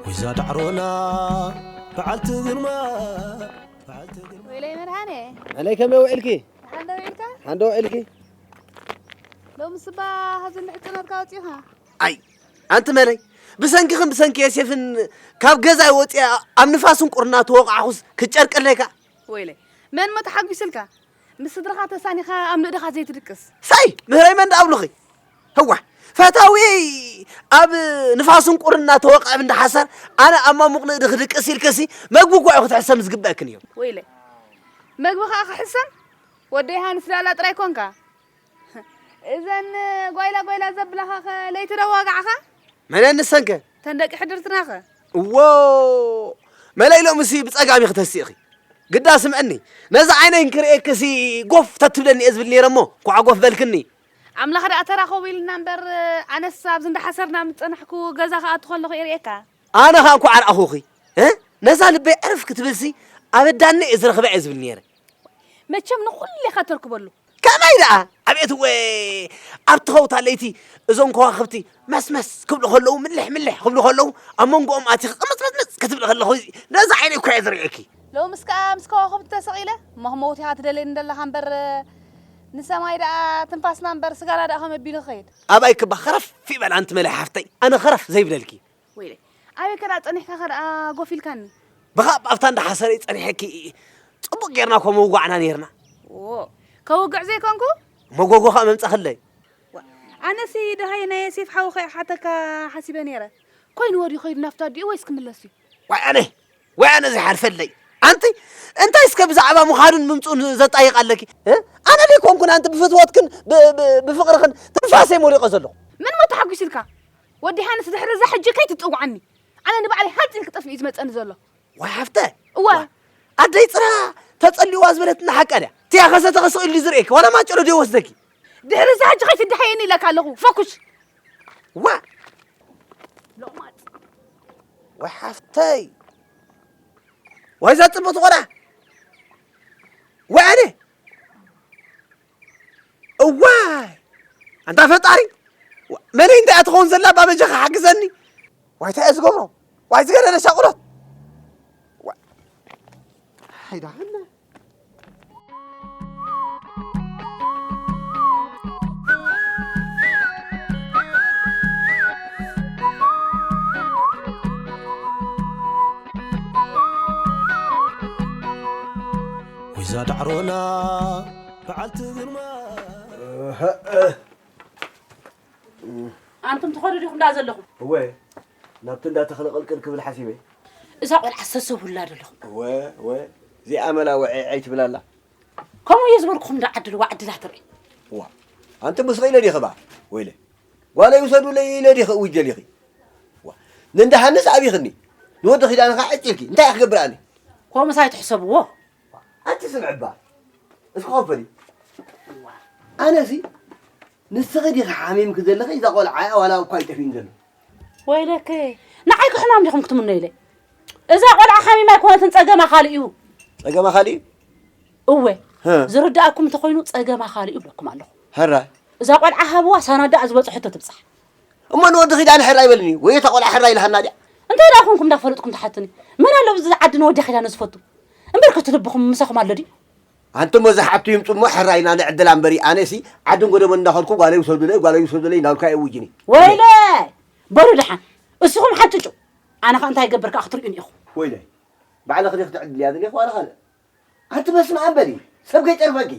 ወይዛ ዳዕሮና በዓልቲ ግርማ በዓልቲ ግርማ ወይለይ መድሃኔ መለይ ከመይ ውዒልኪ? ሓንደ ውዒልካ ሓንዶ ውዒልኪ? ሎምስ እባ ካብዚ እንድሕር ጽናትካ ወጺእኻ። ኣይ ኣንቲ መለይ፣ ብሰንክኽን ብሰንኪ ዮሴፍን ካብ ገዛይ ወጺኣ ኣብ ንፋስን ቁርና ተወቃዕኹስ ክጨርቀለይካ። ወይለይ፣ መን እሞ ተሓጒስልካ? ምስ ስድራኻ ተሳኒኻ ኣብ ንእድኻ ዘይትድቅስ። ሳይ ምህረይ፣ መን ደኣ ኣብሉኺ? ህዋ፣ ፈታዊየይ ኣብ ንፋስን ቁርን እናተወቕዐ እንዳ ሓሰር፣ ኣነ ኣብ ማሙቕ ንእዲ ክድቅስ ኢልክሲ መግቢ እኳ እዩ ክትሕሰም ዝግበእክን እዩ። ወይለ፣ መግቢ ኸኣ ክሕሰም? ወደይ ሃንስ ዳላ ጥራይ ኮንካ። እዘን ጓይላ ጓይላ ዘብላኻኸ ለይቲ ዶ ዋጋዕኻ? መነን ንሰንከ? ተን ደቂ ሕድርትናኸ? እዎ፣ መለይ ሎምሲ ብጸጋሚ ክተሲእኺ። ግዳ ስምዕኒ፣ ነዚ ዓይነይ እንክርእየክሲ ጎፍ ተትብለኒ እየ ዝብል ነይረ እሞ፣ ኳዕ ጎፍ በልክኒ። ኣምላኽ ደኣ ተራኸቡ ኢልና እምበር፣ ኣነስ ኣብዚ እንዳ ሓሰርና ምስ ጸናሕኩ ገዛ ክኣቱ ከለኹ እየ ርእየካ። ኣነ ኸኣ እንኳዕ ኣርኣኹኺ። እ? ነዛ ልበይ ዕርፍ ክትብልሲ ኣበዳኒ እየ ዝረኽባ እየ ዝብል ነይረ። መቸም ንኹሉ ኢኻ ተርክበሉ። ከመይ ደኣ? ኣቤት ወ-፣ ኣብቲ ኸውታ ለይቲ እዞም ከዋኽብቲ መስመስ ክብሉ ከለዉ፣ ምልሕ ምልሕ ክብሉ ከለዉ፣ ኣብ መንጎኦም ኣቲኺ ቅምጽምጽምጽ ክትብሊ ከለኹ፣ ነዚ ዓይነይ እኮ እየ ዝርእየኪ። ሎምስ ከኣ ምስ ከዋኽብቲ ተሰቒለ፣ መኽመውቲ ኢኻ ትደልየኒ ዘለኻ እምበር፣ ንሰማይ ደኣ ትንፋስና እምበር፣ ስጋና ደኣ ከመይ ኣቢሉ ክኸይድ? ኣባይ ክባ ኸረፍ ይበል ኣንቲ መለይ ሓፍተይ፣ ኣነ ኸረፍ ዘይብለልኪ። ወይለይ፣ ኣበይ ከ ደኣ ጸኒሕካ ከ ደኣ ጎፍ ኢልካኒ? ብኻብ ኣብታ እንዳ ሓሰረይ ጸኒሐኪ ጽቡቕ ጌርና እኮ ምውጓዕና ኔርና። ዎ፣ ከውግዕ ዘይኮንኩ? መጎጎ ኸኣ መምጻኽለይ። ዋ፣ ኣነሲ ደሃይ ናይ ዮሴፍ ሓውኺ ክሓተካ ሓሲበ ኔረ። ኮይኑ ወዲ ኸይዱ ናብታ ኣዲኡ ወይስ ክምለስ እዩ? ዋይ ኣነ፣ ዋይ ኣነ ዘይሓልፈለይ። ኣንቲ፣ እንታይ እስከ ብዛዕባ ምኻዱን ምምጽኡን ዘጣይቕ ኣለኪ? እ? ኣነ ደይኮንኩን ኣንቲ ብፍትወትክን ብ-፣ ብ-፣ ብፍቕርኽን ትንፋሰይ ሞሊቐ ዘለኹ። መን እሞ ተሓጒስልካ? ወዲ ሃንስ ድሕሪ እዛ ሕጂ ከይትጽውዓኒ። ኣነ ንባዕለይ ሃጽ ኢል ክጠፍእ እዩ ዝመጸኒ ዘሎ። ዋይ ሓፍተ። እዋ። ዋ። ኣደይ ጽራ ተጸልዋ ዝበለትና ሓቃ ድያ? ትያ ኸሰተ ኸስቕ ኢሉ ዝርእየኪ፣ ዋላ ማንጨሎ ድዮ ወስደኪ? ድሕሪ እዛ ሕጂ ከይትደሓየኒ ኢለካ ኣለኹ። ፈኩሽ። ዋ። ሎማት። ዋይ ሓፍተይ። ዋይ እዛ ጽቡቕ ትኾና። ዋይ ኣነ። እዋይ! ኣንታ ፈጣሪ! ዋ-፣ መለይ እንታይ እያ ትኸውን ዘላ? ባበጃኻ ሓግዘኒ። ዋይ፣ እንታይ እየ ዝገብሮ? ዋይ፣ ዝገደደ ሻቑሎት! ዋ-፣ ሓይዳ ሃና። ወይዛ ዳዕሮና በዓልቲ ግርማ። ኣንቱም ትኸዱ ዲኹም ደኣ ዘለኹም? እወ፣ ናብቲ እንዳ ተኽለ ቅልቅል ክብል ሓሲበ። እዛ ቆልዓ ሰሰቡላ ዶ ኣለኹም? እወ፣ እወ፣ እዚኣ መላ ወዐይ ዓይትብል ኣላ። ከምኡ እየ ዝበልኩኹም፣ እንዳ ዓድልዋ ዕድላ ትርኢ። እዋ፣ ኣንቲ ምስ ኽኢለ ዲኺ እባ፣ ወይለ። ጓለይ ውሰዱለይ ኢለ ዲኺ እውጀ ዲኺ? እዋ፣ ንእንዳ ሃንስ ኣቢኽኒ፣ ንወዲ ኺዳነ ኸዓ ዕጭ ኢልኪ፣ እንታይ እየ ክገብር ኣነ? ከምኡስ ኣይትሕሰብዎ። ኣንቲ ስምዒ እባ፣ እስኪ ኸፈሊ። ኣነሲ ንስኺ ዲኺ ሓሚምኪ ዘለኺ? እዛ ቆልዓ እያ ዋላ እኳ ኣይጠፍእን ዘሎ። ወይለከ፣ ንዓይ ክሕማም ዲኹም ክትምነዩለይ? እዛ ቆልዓ ሓሚማ ኣይኮነትን፣ ጸገማ ካልእ እዩ። ጸገማ ካልእ እዩ? እወ፣ ሀ። ዝርድኣኩም እንተኾይኑ ጸገማ ካልእ እዩ ብለኩም ኣለኹ። ሀራይ። እዛ ቆልዓ ሃብዋ ሳናዳ ዝበጽሐቶ ትብጻሕ። እሞ ንወዲ ኺዳነ ሕራይ በልኒ፣ ወይ እታ ቆልዓ ሕራይ ኢልሃና ድያ? እንታይ ደኣ ኮንኩም እንዳፈለጥኩም ትሓቱኒ? መን ኣሎ ኣብዚ ዓዲ ንወዲ ኺዳነ ዝፈቱ? እምበር ከቲ ልብኹም ምሳኹም ኣሎ ድዩ? ኣንቱም መዛሕትኡ ይምጹ እሞ ሕራይ ኢና ንዕድላ እምበሪ፣ ኣነሲ ዓድን ጎደቦን እንዳኸድኩ ጓለይ ውሰዱለይ፣ ጓለይ ውሰዱለይ እንዳበልኩ ኣይእውጅን እየ። ወይለ! በሉ ደሓን፣ እስኹም ሓጭጩ፣ ኣነ ኸ እንታይ ይገብር ከኣ ክትርእዩኒ ኢኹም። ወይለ! ባዕልኺ ዲኺ ትዕድልያ ዘለኺ ዋላ ካልእ? ኣንቲ በስመ ኣብ በሊ፣ ሰብ ከይጸርፈኪ።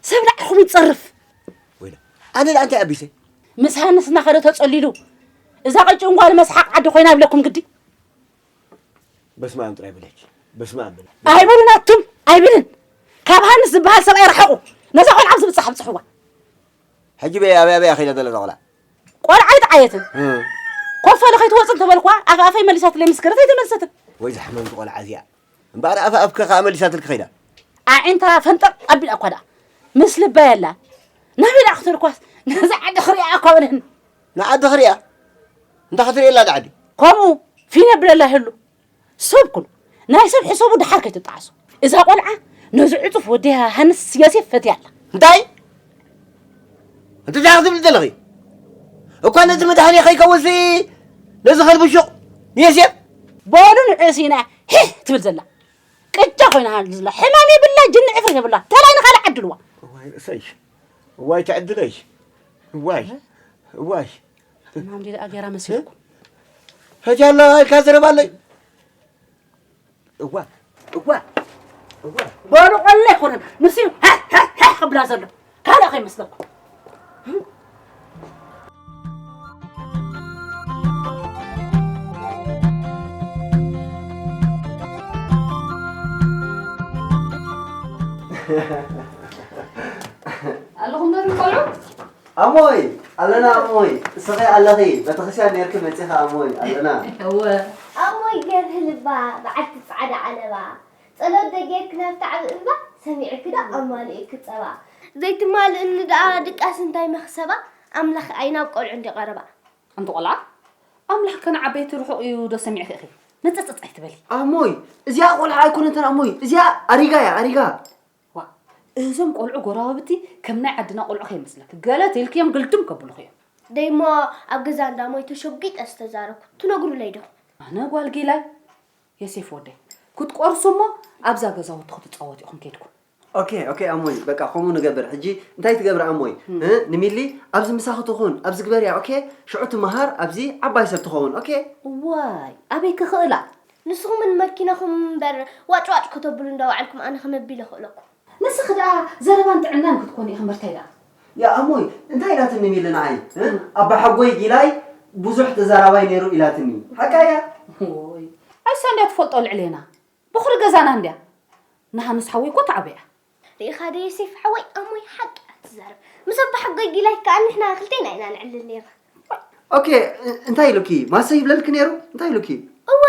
ሰብ ንዓኹም ይጸርፍ። ወይለ! ኣነ ደኣ እንታይ ኣቢሰ? ምስ ሃንስ እናኸደ ተጸሊሉ፣ እዛ ቅጭን ጓል መስሓቕ ዓዲ ኮይና ይብለኩም ግዲ። በስመ ኣብ ጥራይ በለች። በስመ ኣብ በለች። ኣይበሉን ኣቱም፣ ኣይብልን። ካብ ሃንስ ዝበሃል ሰብኣይ ርሓቑ። ነዛ ቆልዓ ኣብዚ ብጻሕ ኣብጽሕዋ። ሕጂ በይ፣ ኣበይ፣ ኣበይ እያ ከይዳ ዘላ እዛ ቆልዓ? ቆልዓ ኣይተዓየትን። እ። ኮፍ በሊ ከይትወጽእ እንተበልኳ፣ ኣፍ ኣፈይ መሊሳትለይ ምስ ከደት ኣይተመልሰትን። ወይ ዝሕመምቲ ቆልዓ እዚኣ። እምበኣር ኣፍ ኣፍከ ከኣ መሊሳትልኪ ከይዳ። ኣዒንታ ፈንጠር ኣቢላ እኳ ደኣ። ምስ ልባ የላ። ናበይ ደኣ ክትብል እኳስ፣ ነዛ ዓዲ ክሪኣ እኳ በለኒ። ንዓዲ ክሪኣ? እንታይ ክትርእየላ ደኣ ዓዲ? ከምኡ፣ ፊነ ብለላ ይህሉ። ሰብ ኩኑ፣ ናይ ሰብ ሕሰቡ ደሓር ከይትጠዓሱ። እዛ ቆልዓ ነዚ ዕጹፍ ወዲ ሃንስ ዮሴፍ ፈትያ ኣላ። እንታይ? እንታይ ክትብሊ ዘለኺ? እኳ ነዚ መድሃኔ ከይከውንሲ ነዚ ከልቢ ሹቕ ንዮሴፍ? በሉ ንዕእሲ ኢና ሂህ ትብል ዘላ። ቅጫ ኮይና ሃሉ ዘላ። ሕማም የብላ፣ ጅኒ ዕፍሪ የብላ። ተላይ ንኻልእ ዓድልዋ። እዋይ ርእሰይ። እዋይ ትዕድለይ። ዋይ ዋይ ማም ዲላ ኣገራ መሲልኩ ፈጃላ ኢልካ ዘረባለይ እዋ እዋ እዋ በሉ ቆለ ኣይኮነን ንሱ እዩ ሃ፣ ሃ፣ ሃ ክብላ ዘሎ ካልእ ከይመስለኩም። ኣለኹም ዶ ቆልዑ? ኣሞይ ኣለና ኣሞይ እስኺ ኣለኺ ቤተክርስትያን ነርኪ መፂኺ ኣሞይ ኣለና እወ ኣሞይ ገርህ ልባ በዓልቲ ፃዕዳ ዓለባ ጸሎት ደጌርክ ናብታ ዓቢ እምባ ሰሚዕኪ ዶ ኣማሊእኪ ጸባ ዘይትማልእኒ ደኣ ድቃስ እንታይ መኽሰባ ኣምላኽ ኣይ ናብ ቆልዑ እንዲ ቀረባ ሓንቲ ቆልዓ ኣምላኽ ከነዓበይቲ ርሑቕ እዩ ዶ ሰሚዕኺ ኢኺ ምጽጽጽ ኣይትበሊ ኣሞይ እዚኣ ቆልዓ ኣይኮነትን ኣሞይ እዚኣ ኣሪጋ እያ ኣሪጋ ዋ እዞም ቆልዑ ጎረባብቲ ከም ናይ ዓድና ቆልዑ ከይመስለኪ ገለ ተልክዮም ግልድም ከብሉኺ እዮም። ደይሞ ኣብ ገዛ እንዳ ሞይ ተሸጒጠ ዝተዛረብኩ ትነግሩለይ ዲኹም? ኣነ ጓል ጊላይ የሴፍ ወደይ ክትቆርሱ እሞ ኣብዛ ገዛውቲ ክትጻወቱ ኢኹም ከይድኩም። ኦኬ ኦኬ ኣሞይ በቃ ከምኡ ንገብር ሕጂ እንታይ ትገብር ኣሞይ እ ንሚሊ ኣብዚ ምሳኺ ትኹን ኣብዚ ግበርያ ኦኬ ሽዑ ትመሃር ኣብዚ ዓባይ ሰብ ትኸውን ኦኬ። ዋይ ኣበይ ክኽእላ ንስኹም ን መኪናኹም እምበር ዋጭ ዋጭ ከተብሉ እንዳወዓልኩም ኣነ ከመይ ኣቢለ ክእለኩም። ንስኺ ደኣ ዘረባን ጥዕናን ክትኮኒ ኢኺ እምበር ታይ ደኣ። ያእ ኣሞይ እንታይ ኢላትኒ ሚሊ ንዓይ እ ኣባሓጎይ ጊላይ ብዙሕ ተዛራባይ ነይሩ ኢላትኒ ሓቃ እያ። ዎይ ኣሳ እንድያ ትፈልጦ ልዕሌና ቦኽሪ ገዛና እንድያ። ንሃንስ ሓወይ እኮ ተዓብያ። ርኢኻ ዶ ዮሴፍ ሓወይ ኣሞይ ሓቂ እያ ትዛረብ ምስ ኣባሓጎይ ጊላይ ከኣ ንሕና ክልቴና ኢና ንዕልል ኔርና። ኦኬ እንታይ ኢሉኪ ማሰ ይብለልኪ ነይሩ እንታይ ኢሉኪ እወ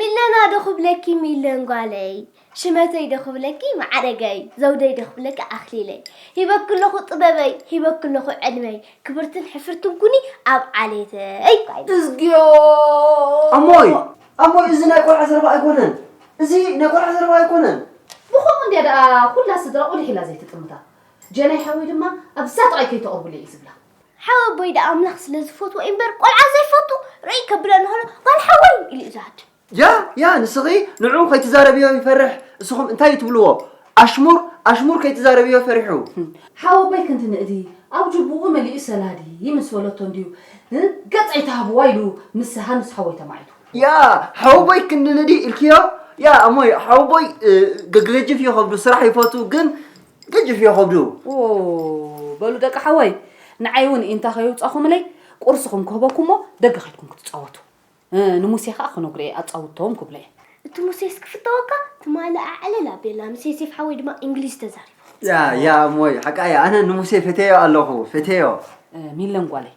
ሚለና ዶ ክብለኪ ሚለን ጓለይ ሽመተይ ዶ ክብለኪ ማዓረገይ ዘውደይ ዶ ክብለኪ ኣክሊለይ ሂበኪ ኣለኹ ጥበበይ ሂበኪ ኣለኹ ዕድመይ ክብርትን ሕፍርትን ኩኒ ኣብ ዓሌተይ እዝግዮ ኣሞይ ኣሞይ እዚ ናይ ቆልዓ ዘረባ ኣይኮነን እዚ ናይ ቆልዓ ዘረባ ኣይኮነን ብኸምኡ እንድያ ደኣ ኩላ ስድራ ቁሊሕ ኢላ ዘይትጥምታ ጀናይ ሓወይ ድማ ኣብዛ ጥቓይ ከይተቕርብሉ እየ ዝብላ ሓወቦይ ደኣ ኣምላኽ ስለ ዝፈትዎ እዩ እምበር ቆልዓ ዘይፈቱ ርእይ ከብለኒ ከሎ ጓል ሓወይ ኢሉ እዩ ዝሃድም። ያ ያ ንስኺ ንዕኡ ከይትዛረብዮ ይፈርሕ እስኹም እንታይ እዩ ትብልዎ ኣሽሙር ኣሽሙር ከይትዛረብዮ ፈሪሑ። ሓወቦይ ክንዲ ንእዲ ኣብ ጅቡኡ መሊኡ ሰላዲ ምስ በለቶ እንድዩ ገጸይ ትሃብዋ ኢሉ ምስ ሃንስ ሓወይ ተማዒቱ። ያ ሓወቦይ ክንዲ ንእዲ ኢልክዮ ያ ኣሞይ ሓወቦይ ገገጅፍ እዩ ከብዱ ስራሕ ይፈቱ ግን ገጅፍ እዮ ከብዱ። ኦ በሉ ደቂ ሓወይ ንዓይ እውን ኢንታ ከየውፃኹምለይ ቁርስኹም ክህበኩም እሞ ደገ ከይድኩም ክትፃወቱ። እ፣ ንሙሴ ከዓ ክነግሮ እየ ኣፃውቶም ክብሎ እየ። እቲ ሙሴስ ክፍተወካ ትማሊ ኣዕለል ኣቢልና ምስ ዮሴፍ ሓወይ ድማ እንግሊዝ ተዛሪቡ። ያ ያ እሞይ ሓቃ እያ ኣነ ንሙሴ ፈቴዮ ኣለኹ ፈቴዮ። እ፣ ሚለን ጓለይ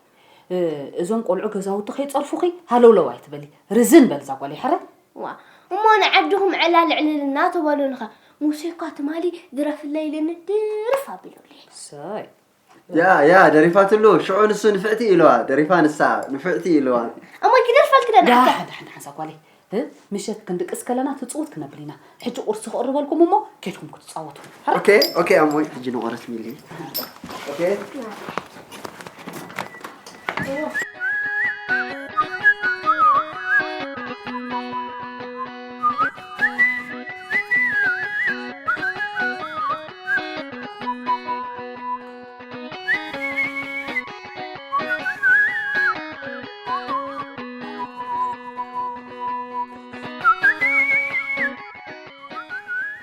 እ፣ እዞም ቆልዑ ገዛውቲ ከይፀርፉኺ ሃለውለው ኣይትበሊ ርዝን በል እዛ ጓለይ ሕረ። ዋ እሞ ንዓድኹም ዕላል ዕልል እናተበሉልኻ ሙሴ እኳ ትማሊ ድረፍለይ ኢሉኒ ድርፍ ኣቢሉለይ። እሰይ ያ ያ ደሪፋትሉ ሽዑ ንሱ ንፍዕቲ ኢልዋ ደሪፋ ንሳ ንፍዕቲ ኢልዋ። እሞ ይክደርፋልኪ ዶ ንዓካ። ዳሕን ዳሕን ሓንሳ ጓለይ እ ምሸት ክንድቅስ ከለና ትፅውት ክነብል ኢና። ሕጂ ቁርሲ ክቕርበልኩም እሞ ኬድኩም ክትፃወቱ። ኦኬ ኦኬ ኣሞይ ሕጂ ንቆረስ ሚሊ። ኦኬ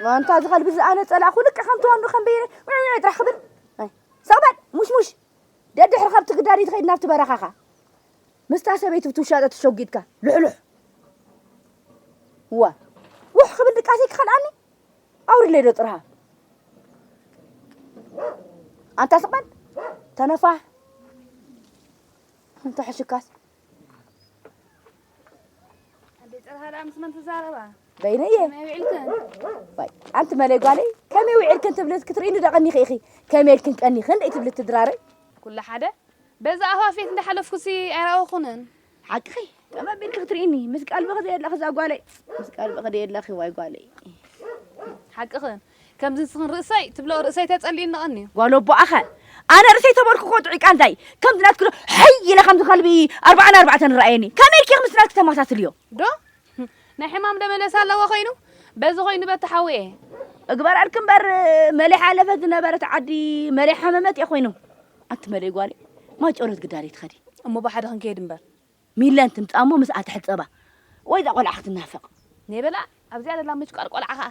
ዋንታ እዚ ከልቢ ዝኣነ ጸላእኹ ልክዕ ከም ተወንዱ ከም በየነ ውዕውዕ ጥራሕ ክብል። ኣይ፣ ሰቕ በል፣ ሙሽሙሽ። ደድሕሪ ካብቲ ግዳዲ ትኸይድ ናብቲ በረኻኻ። ምስታ ሰበይቲ ብትውሻጠ ተሸጒጥካ። ልሕሉሕ። እዋ። ውሕ ክብል ድቃሰይ ክኸልኣኒ? ኣውርድለይ ዶ ጥርሃ? ኣንታ ስቕ በል። ተነፋሕ። እንተ ሕሽካስ። ኣደይ ጸርሃ ደኣ ምስ መን ትዛረባ? በይነየ። ከመይ ውዒልክን? ዋይ፣ ኣንቲ መለይ ጓለይ፣ ከመይ ውዒልክን ትብሊ ክትርእይኒ ዶ ቀኒኺ ኢኺ? ከመይ ኢልክን ቀኒኽን ደይ ትብሊ ትድራረይ? ኩሉ ሓደ። በዛ ኣፋፌት እንዳሓለፍኩሲ ኣይረኣኹንን። ሓቅኺ፣ ጠመም ኢልኪ ክትርእይኒ፣ ምስ ቀልብኺ ዘየለኺ እዛ ጓለይ። ምስ ቀልብኺ ደየለኺ ዋይ ጓለይ። ሓቅኽን። ከምዚ ንስኽን ርእሰይ ትብልኦ ርእሰይ ተጸሊእኒ ቀንዩ። ጓል ኣቦኣኸ ኣነ ርእሰይ ተበልኩ እኮ ጥዑይ ቃንዛይ ከምዚ ናትኪ ዶ ሕይ ኢለ ከምዚ ከልቢ ኣርባዓን ኣርባዕተን ረኣየኒ ከመይ ኢልኪ ምስ ናትኪ ተመሳስልዮ ዶ ናይ ሕማም ዶ መለሳ ኣለዎ ኮይኑ በዚ ኮይኑ በቲ ሓውየ እግበረልኪ እምበር መሊሓ ኣለፈት ዝነበረት ዓዲ መሊሓ መመት እየ ኮይኑ ኣንቲ መለይ ጓለይ ማጨሎት ግዳሪት ኸዲ እሞ ብሓደ ክንከይድ እምበር። ሚለን ትምጻ እሞ ምስኣ ትሕጸባ። ወይ እዛ ቆልዓ ክትናፈቕ። ኔበላ ኣብዚኣ ዘላ ምጭቋር ቆልዓ ኸኣ።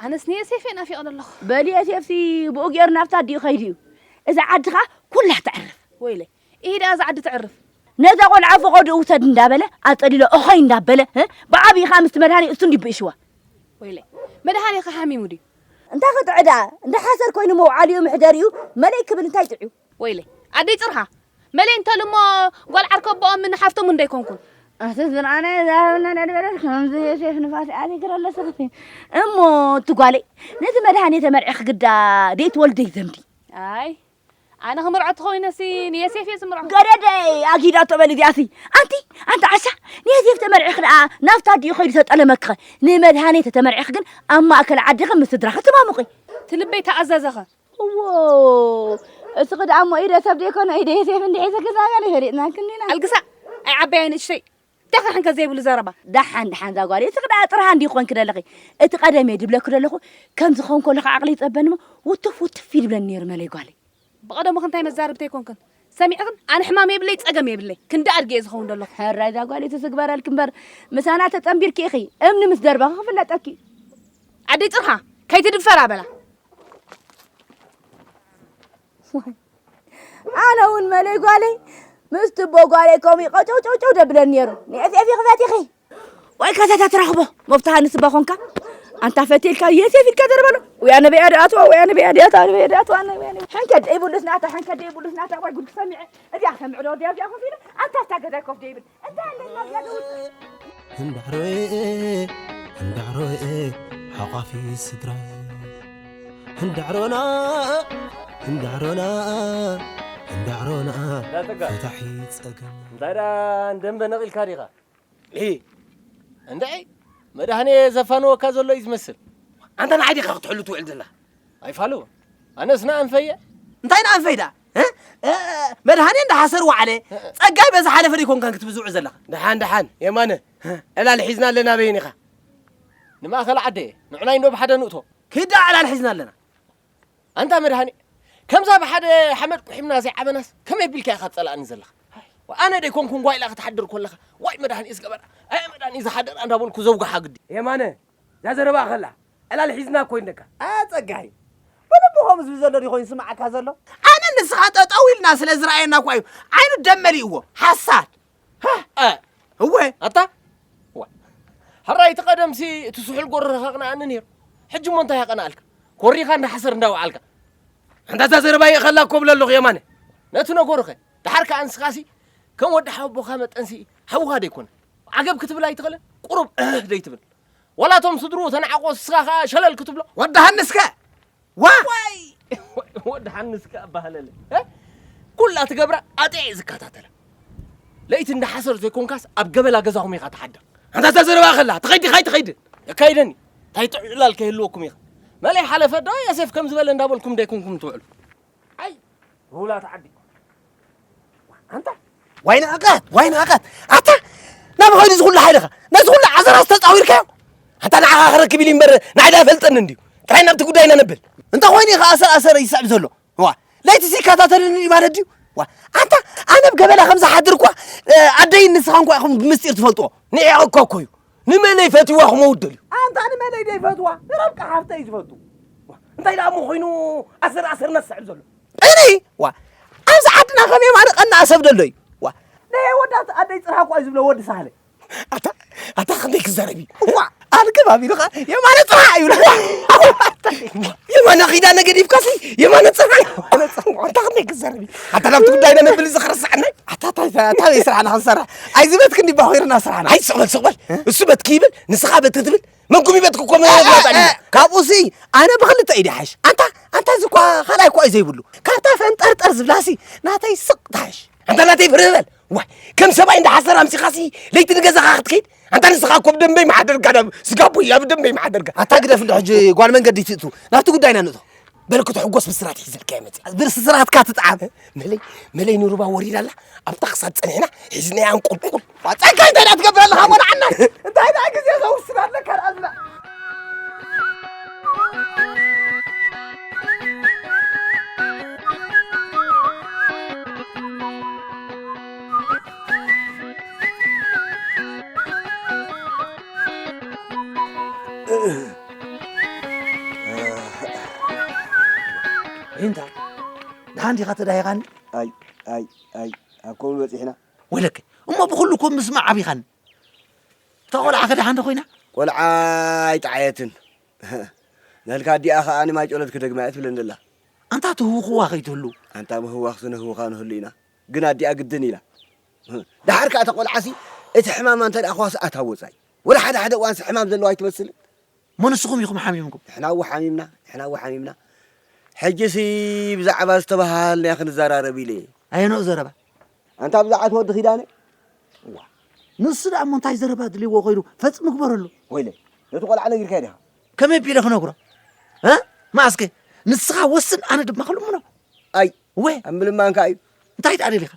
ኣነስ ንየሴፍ እየ ናፊቐ ዘለኹ። በሊ የሴፍሲ ብኡ ገይሩ ናብታ ኣዲኡ ኸይዱ እዩ። እዛ ዓዲ ኸኣ ኩላ ተዕርፍ። ወይለ፣ ኢሂ ደኣ እዛ ዓዲ ተዕርፍ። ነዛ ቆልዓ ፈቐድኡ ውሰድ እንዳበለ ኣጸሊሎ እኾይ እንዳበለ፣ እ? ብዓብዪ ኸኣ ምስቲ መድሃኒ እሱ እንዲብእሽዋ። ወይለ፣ መድሃኒ ኸ ሓሚሙ ድዩ? እንታይ ክጥዑ ደኣ? እንዳ ሓሰር ኮይኑ መውዓሊኡ ምሕደሪኡ መለይ ክብል እንታይ ጥዑ? ወይለ፣ ኣደይ ጽርሃ፣ መለይ እንተሉ እሞ ጓል ዓርከቦኦም ምን ሓፍቶም እንዶ ኣይኮንኩን። ኣቲ ዝርኣነ ዛረብና ዳድበረት ከምዚ የሴፍ ንፋስ ኣቲ ግረለ ሰኽቲ። እሞ እቲ ጓለይ፣ ነቲ መድሃኒ ተመርዒ ክግዳ ደይትወልደይ ዘምዲ። ኣይ፣ ኣነ ክምርዖ ተኾይነሲ ንየሴፍ እየ ዝምርዖ። ገደደይ ኣጊዳቶ በል እዚኣሲ። ኣንቲ፣ ኣንቲ ዓሻ፣ ንየሴፍ ተመርዒኺ ደኣ ናብታ ኣዲኡ ኸይዱ ተጠለመክኸ። ንመድሃኒ ተተመርዒኺ ግን ኣብ ማእከል ዓዲኺ ምስ ስድራኺ ትማሙቒ። ትልበይ ተኣዘዘኸ። እዎ፣ እስኺ ደኣ እሞ ኢደ ሰብ ደይኮነ ኢደ የሴፍ እንድሒዘ ገዛ ጋር ይፈሊጥና ክንዲና። ኣልግሳ፣ ኣይ ዓባይ ንእሽተይ። እንታይ ከ ሕንከት ዘይብሉ ዘረባ? ደሓን፣ ደሓን ዛጓል። እስኺ ደኣ ጥርሃ እንዲ ኮንኪ ደለኺ። እቲ ቀደም እየ ድብለኪ ደለኹ፣ ከምዚ ክኸውን ከለኹ ዓቕሊ ይጸበኒ እሞ ውትፍ ውትፍ ይድብለኒ ነይሩ መለይ ጓለይ። ብቐደሙ ክንታይ መዛርብቲ ኣይኮንክን። ሰሚዕኽን? ኣነ ሕማም የብለይ፣ ጸገም የብለይ። ክንዲ ኣድጊ እየ ዝኸውን ደለኹ። ሕራይ ዛጓል፣ እቲ ዝግበረልኪ እምበር ምሳና ተጸንቢርኪ ኢኺ። እምኒ ምስ ደርበኺ ክፍለጠኪ። ኣደይ ጽርሃ፣ ከይትድፈራ በላ። ኣነ እውን መለይ ጓለይ ምስ ትቦ ጓለይ ከምኡ ቀጨውጨውጨው ደብለን ነይሩ። ንኤፍኤፍ ይኽፈት ኢኺ ወይ ከተታ ትረኽቦ መፍትሃ ንስባ ኾንካ። ኣንታ ፈቴልካ የሴፍ ኢልካ ደርበሎ። ወይ ኣነ በያ ደኣትዋ፣ ወይ ኣነ በያ ደኣትዋ፣ ኣነ በያ ደኣትዋ፣ ኣነ በያ ደኣትዋ። ሕንከት ደይብሉስ ናታ፣ ሕንከት ደይብሉስ ናታ። ወይ ጉድ ክሰሚዐ። እዚኣ ክሰምዕ ዶ ወዲያ እዚኣ ኮፍ ኢለ? ኣንታ ኣብታ ገዛይ ኮፍ ደይብል። እንታይ ኣለና እዚኣ ደውል? እንዳዕሮኤ፣ እንዳዕሮኤ፣ ሓቋፊ ስድራይ። እንዳዕሮና፣ እንዳዕሮና፣ እንዳዕሮና፣ ዳጸጋ። ፈታሒ ጸገም። እንታይ ደኣ እንደንበ ነቒልካ ዲኻ? ኢ፣ እንድዒ፣ መድሃኔ ዘፋንወካ ዘሎ እዩ ዝመስል። ኣንታ ንዓይ ዲኻ ክትሕሉ ትውዕል ዘለኻ? ኣይፋሉ። ኣነስ ንኣንፈየ። እንታይ ንኣንፈይ ደኣ? እ? እ፣ መድሃኔ እንዳሓሰር ወዓለ። እ፣ እ። ጸጋይ በዚ ሓለፈ ዶ ይኮንካን ክትብዝዑ ዘለኻ? ደሓን፣ ደሓን፣ የማነ። እ። ዕላል ሒዝና ኣለና በይን ኢኻ? ንማእከል ዓደ እየ። ንዑናይ እንዶ ብሓደ ንእቶ። ክዳ ዕላል ሒዝና ኣለና። ኣንታ መድሃኔ፣ ከምዛ ብሓደ ሓመድ ቁሒምና ዘይዓበናስ ከመይ ኣቢልካ ኢኻ ትጸልኣኒ ዘለኻ? ኣነ ዶ ኣይኮንኩን ጓይላ ክትሓድር ከለኻ፣ ዋይ መድሃኔ ዝገበራ፣ ኣየ መድሃኔ ዝሓደራ እንዳበልኩ ዘውግሓ ግዲ። የማነ፣ እዛ ዘረባ ከላ፣ ዕላል ሒዝና እኮ ይንደካ። ኣ፣ ጸጋይ፣ ብልቡ ከምዚ ዝብል ዘሎ ዲኾይኑ ስምዓካ ዘሎ? ኣነ ንስኻ ጠጠው ኢልና ስለ ዝረኣየና እኳ እዩ ዓይኑ ደም መሊእዎ። ሓሳድ። ሃ! እ። እወ። ኣታ? ዋ። ሕራይ እቲ ቀደምሲ እቲ ስሑል ጎረረኻ ቅንኣኒ ነይሩ። ሕጂ እሞ እንታይ የቐንኣልካ? ኮሪኻ እንዳ ሓሰር እንዳ ወዓልካ። ኣንታ እዛ ዘረባ ይእኸላ እኮ እብለ ኣለኹ የማነ። ነቲ ነገሩኸ? ደሓር ከኣ ንስኻሲ ከም ወዲ ሓወቦኻ መጠንሲ ሓውኻ ደይኮነ። ዓገብ ክትብል ኣይትኽእልን? ቁሩብ እህ ደይትብል? ዋላ እቶም ስድርኡ ተነዓቆ ንስኻ ከኣ ሸለል ክትብሎ? ወዲ ሃንስከ? ዋ! ዋይ! ወዲ ሓንስ ከኣ ኣባህለለ። እ? ኩላ ትገብራ ኣጥዒ ዝከታተላ። ለይቲ እንዳ ሓሰር ዘይኮንካስ ኣብ ገበላ ገዛኹም ኢኻ ትሓድር። ኣንታ እዛ ዘረባ ከላ፣ ትኸይድ ዲኻ ኣይትኸይድን? የካይደኒ። እንታይ ጥዑይ ዕላል ከይህልወኩም ኢኻ። መለይ ሓለፈ ዶ የሴፍ ከም ዝበለ እንዳበልኩም ደይኮንኩም ትውዕሉ። ኣይ! ውላት ዓዲ። ኣንታ ዋይ ንዕቀት፣ ዋይ ንዕቀት። ኣታ ናብ ኸይዱ ዝኹሉ ሓይልኻ፣ ነዚ ኩሉ ዓዘራስ ተጻዊርካዮ? ኣንታ ንዓኻ ክረክብ ኢሉ እምበር ንዓይ ዶ ኣይፈልጠኒ እንድዩ? ጥራይ ናብቲ ጉዳይና ነብል። እንተ ኾይኑ ኢኻ ኣሰር ኣሰር ይስዕብ ዘሎ። ዋ፣ ለይቲ ሲካታተልኒ ድዩ ማለት ድዩ? ዋ፣ ኣንታ ኣነ ኣብ ገበላ ከም ዝሓድር እኳ፣ እ፣ ኣደይን ንስኻን እኳ ኢኹም ብምስጢር ትፈልጥዎ። ንዒቐ እኳ እኮ እዩ። ንመለይ ፈትዋ ክመውት ደልዩ። ኣንታ ንመለይ ደይፈትዋ? ንረብቃ ሓፍተይ ዝፈቱ። ዋ፣ እንታይ ደኣ እሞ ኾይኑ ኣሰር ኣሰር ነስዕብ ዘሎ? እኔ ዋ፣ ኣብዚ ዓድና ከም የማነ ቀናእ ሰብ ደሎ እዩ። ዋ፣ ናይ ወዳት ኣደይ ጽርሃ እኳ እዩ ዝብሎ ወዲ ሳህለ። ኣታ፣ ኣታ ክንደይ ክዛረብ እዩ? ዋ፣ ኣልክብ ኣቢሉኻ የማነ ጽርሃ እዩ። የማነ ኺዳነ ገዲፍካሲ የማነ ጽርሃ። ኣታ ክንደይ ክዛረብ እዩ? ኣታ ናብቲ ጉዳይና ነብል እዚ ክረስዓና። ኣታ፣ ኣታ፣ ኣታ፣ ኣታ ስራሕና ክንሰርሕ። ኣይዝበት ክንዲ ባኺርና ስራሕና። ኣይ ስቕ በል፣ ስቕ በል። እሱ በት ክይብል፣ ንስኻ በት ክትብል፣ መንኩም ይበትኩ እኮ መ-፣ እ፣ እ፣ መጣ እ፣ እዩ። ካብኡሲ ኣነ ብኽልተ ኢደ ይሓይሽ። ኣንታ፣ ኣንታ እዚ እኳ ካልኣይ እኳ እዩ ዘይብሉ። ካብታ ፈንጠርጠር ዝብላሲ ናተይ ስቕ ትሓይሽ። ኣንታ ናተይ ፍርህ በል። ዋይ፣ ከም ሰብኣይ እንዳ ሓሰር ኣምሲኻሲ ለይቲ ንገዛኻ ክትከይድ? ኣንታ ንስኻ እኮ ብደንበይ መሓደርካ ናብ ስጋቦ እያ ብደንበይ መሓደርካ። ኣታ ግደፍ እንዶ ሕጂ ጓል መንገዲ ትእቱ። ናብቲ ጉዳይና ንእቶ። በል ክትሕጎስ ብስራት ሒዘልካ ይመጽእ። ብስራትካ ትጥዓም። መለይ፣ መለይ ንሩባ ወሪዳ ኣላ። ኣብታ ክሳብ ጸኒሕና ሒዝናያ እንቁልቁል። ጸጋይ እንታይ ደኣ ትገብር ኣለኻ? ቆልዓና። እንታይ ደኣ ግዜ ዘውስድ ኣለካ ደኣ ዝብላ? እንዲኻ ተዳሂኻኒ? ኣይ ኣይ ኣይ ኣብ ከምኡ በጺሕና። ወይለከ እሞ ብኹሉ እኮ ምስማዕ ዓቢኻኒ። እታ ቆልዓ ከ ደሓን ዶ ኮይና? ቆልዓ ኣይጠዓየትን። ናልካ ኣዲኣ ከኣ ንማይ ጨሎት ክደግማ እያ ትብለኒ ዘላ። ኣንታ ትህውኽዋ ከይትህሉ። ኣንታ ምህዋኽ ስነህውኻ ንህሉ ኢና። ግን ኣዲኣ ግድን ኢላ። ደሓር ከኣ እታ ቆልዓሲ እቲ ሕማማ እንተ ደኣ ከዋስኣታ ወጻኢ። ወላ ሓደ ሓደ እዋንሲ ሕማም ዘለዋ ኣይትመስልን። እሞ ንስኹም ኢኹም ሓሚምኩም? ንሕና እወ ሓሚምና፣ ንሕና እወ ሓሚምና። ሕጂሲ ብዛዕባ ዝተባሃልናዮ ክንዘራረብ ኢለ እየ። ኣየንኡ ዘረባ? ኣንታ ብዛዕባ እቲ ወዲ ኪዳነ? እዋ፣ ንሱ ደኣ እሞ እንታይ ዘረባ ድልይዎ ኮይኑ ፈጽሙ ግበረሉ። ወይለ፣ ነቲ ቆልዓ ነጊርካዮ ዲኻ? ከመይ ኣቢለ ክነግሮ? እ? መዓስከ? ንስኻ ወስን፣ ኣነ ድማ ክልምኖ። ኣይ፣ ወ? ኣብ ምልማንካ እዩ። እንታይ ደኣ ደሊኻ?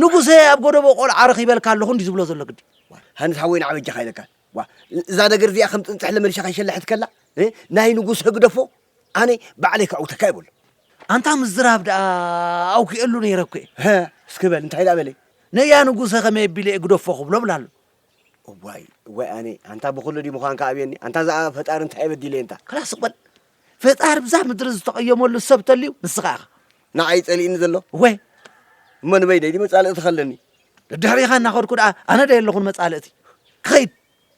ንጉሰ ኣብ ጎደቦ ቆልዓ ረኺበልካ ኣለኹ እንዲ ዝብሎ ዘሎ ግዲ። ሃንስ ሓወይ ንዓ በጃኻ ኢለካ። ዋ፣ እዛ ነገር እዚኣ ከም ጽንጽሕለ መሊሻ ከይሸልሐት ከላ፣ እ? ናይ ንጉስ ህግደፎ ኣነ ባዕለይ ከዕውተካ ይብሎ። ኣንታ ምዝራብ ደኣ ኣውኪኤሉ ነይረ እኮ እየ። ሀ፣ እስኪ በል፣ እንታይ ደኣ በለ? ነያ ንጉሰ ከመይ ኣቢለ እግደፎ ክብሎ ብላ ኣሎ። እዋይ፣ እዋይ ኣነ፣ ኣንታ ብኹሉ ድዩ ምዃንካ ኣብየኒ? ኣንታ እዛ ፈጣሪ እንታይ በዲለ እንታ? ክላስ ስቕ በል። ፈጣሪ ብዛ ምድሪ ዝተቐየመሉ ሰብ ተልዩ ንስኻ ኢኻ። ንዓይ ጸሊእኒ ዘሎ? እወ። እሞ ንበይነይ ድዩ መጻልእቲ ከለኒ? ደድሕሪኻ እናኸድኩ ደኣ ኣነ ዶ የለኹን መጻልእቲ? ክኸይድ፣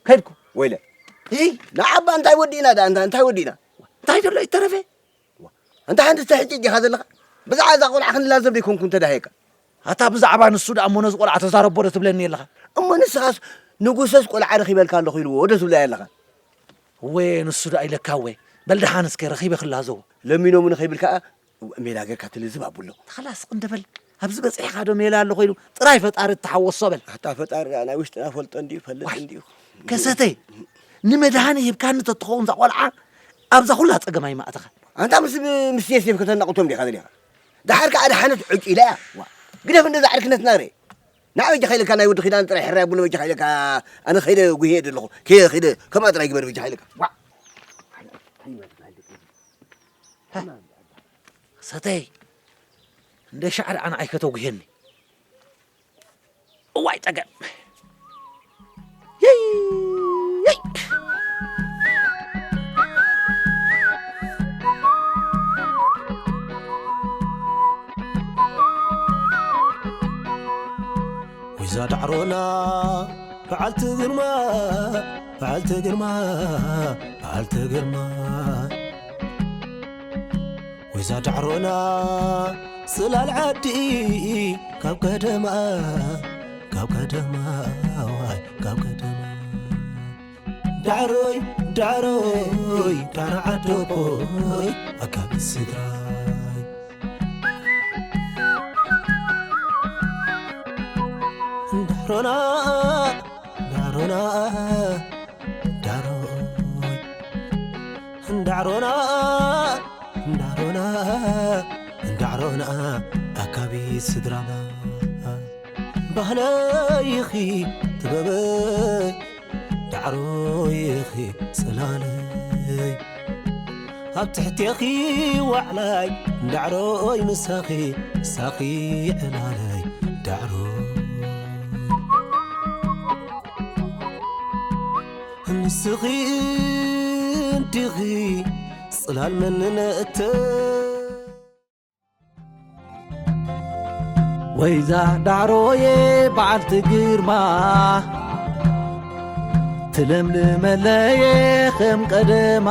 ከይድኩ። ወይለ። እይ። ንዓባ እንታይ ወዲእና ደኣ፣ እንታ እንታይ ወዲእና? እንታይ ዘሎ ይተረፈ? ዋ፣ ኣንታ ሓንቲ እስተ ሕጂ ዲኻ ዘለኻ? ብዛዕባ እዛ ቆልዓ ክንላዘብ ደይኮንኩ እንተ ደሃየካ። ኣታ ብዛዕባ ንሱ ደኣ እሞ ነዚ ቆልዓ ተዛረቦ ዶ ትብለኒ ኣለኻ? እሞ ንስኻስ ንጉሰስ ቆልዓ ረኺበልካ ኣለኹ ኢልዎ ዶ ትብለኒ ኣለኻ? እወ፣ ንሱ ደኣ ኢለካ እወ። በል ደሓን እስከ ረኺበ ክላዘቦ። ለሚኖምኒ ከይብል ከኣ ሜላ ጌርካ ትልዝብ ኣብሎ። ተኸላስ እንደ በል። ኣብዚ በጺሕካ ዶ ሜላ ኣሎ ኮይኑ ጥራይ ፈጣሪ እተሓወሶ በል። ኣታ ፈጣሪ ደኣ ናይ ውሽጥና ፈልጦ እንድዩ፣ ይፈልጥ ዋይ፣ እንድዩ። ከሰተይ፣ ንመድሃኒ ሂብካኒ ተትኸውን እዛ ቆልዓ ኣብዛ ኩላ ጸገም ኣይማእተኻን። ኣንታ ምስ፣ ምስ ዮሴፍ ከተናቑቶም ዲኻ ደሊኻ? ደሓር ከኣ ደሓነት ዕጭ ኢላ እያ። ዋ፣ ግደፍ እንደዛ ዕርክነትና ርእ። ንዓ በጃኻ ኢለካ ናይ ወዲ ኪዳን ጥራይ ሕራይ ኣቡነ በጃኻ ኢለካ ኣነ ከይደ ጉህየ ዘለኹ። ከይደ፣ ከይደ ከምኣ ጥራይ ግበር በጃኻ ኢለካ። ዋ። ሰተይ፣ እንደ ሻዕር ኣነ ኣይከተጉህየኒ። እዋይ ጸገም። የይ፣ የይ። ወይዛ ዳዕሮና በዓልቲ ግርማ፣ በዓልቲ ግርማ፣ በዓልቲ ግርማ። ወይዛ ዳዕሮና ጽላል ዓዲ ካብ ቀደማ፣ ካብ ቀደማ፣ ዋይ፣ ካብ ቀደማ። ዳዕሮይ፣ ዳዕሮይ፣ ዳዕሮ ዓዶቦይ፣ ኣካቢ ስድራይ። ዳዕሮና፣ ዳዕሮና፣ ዳዕሮይ። እንዳዕሮና፣ እንዳዕሮና፣ እንዳዕሮና፣ ኣካቢ ስድራና። ባህለይ ኢኺ ጥበበይ፣ ዳዕሮይ ኢኺ ጽላለይ። ኣብ ትሕቴኺ ዋዕላይ፣ እንዳዕሮይ ምሳኺ፣ ምሳኺ ዕላለይ፣ ዳዕሮይ። ንስኺ እንዲኺ ጽላል መንነተይ። ወይዛ ዳዕሮየ በዓልቲ ግርማ፣ ትለምልመለየ ከም ቀደማ፣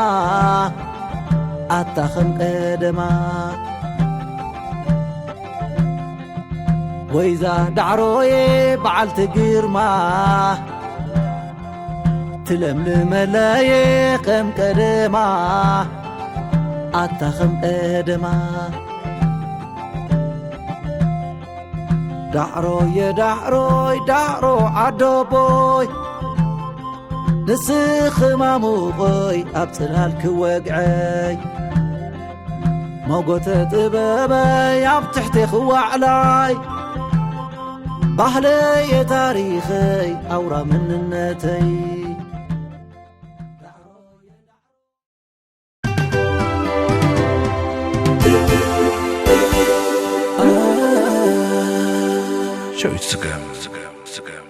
ኣታ ከም ቀደማ። ወይዛ ዳዕሮየ በዓልቲ ግርማ፣ ትለምልመለየ ከም ቀደማ፣ ኣታ ከም ቀደማ። ዳዕሮየ ዳዕሮይ ዳዕሮ ዓዶቦይ፣ ንስኺ ማሙቐይ ኣብ ጽላል ክወግዐይ፣ ሞጎተ ጥበበይ ኣብ ትሕቴኺ ዋዕላይ፣ ባህለየ ታሪኸይ ኣውራ መንነተይ። ሸዊት ስገም፣ ስገም፣ ስገም።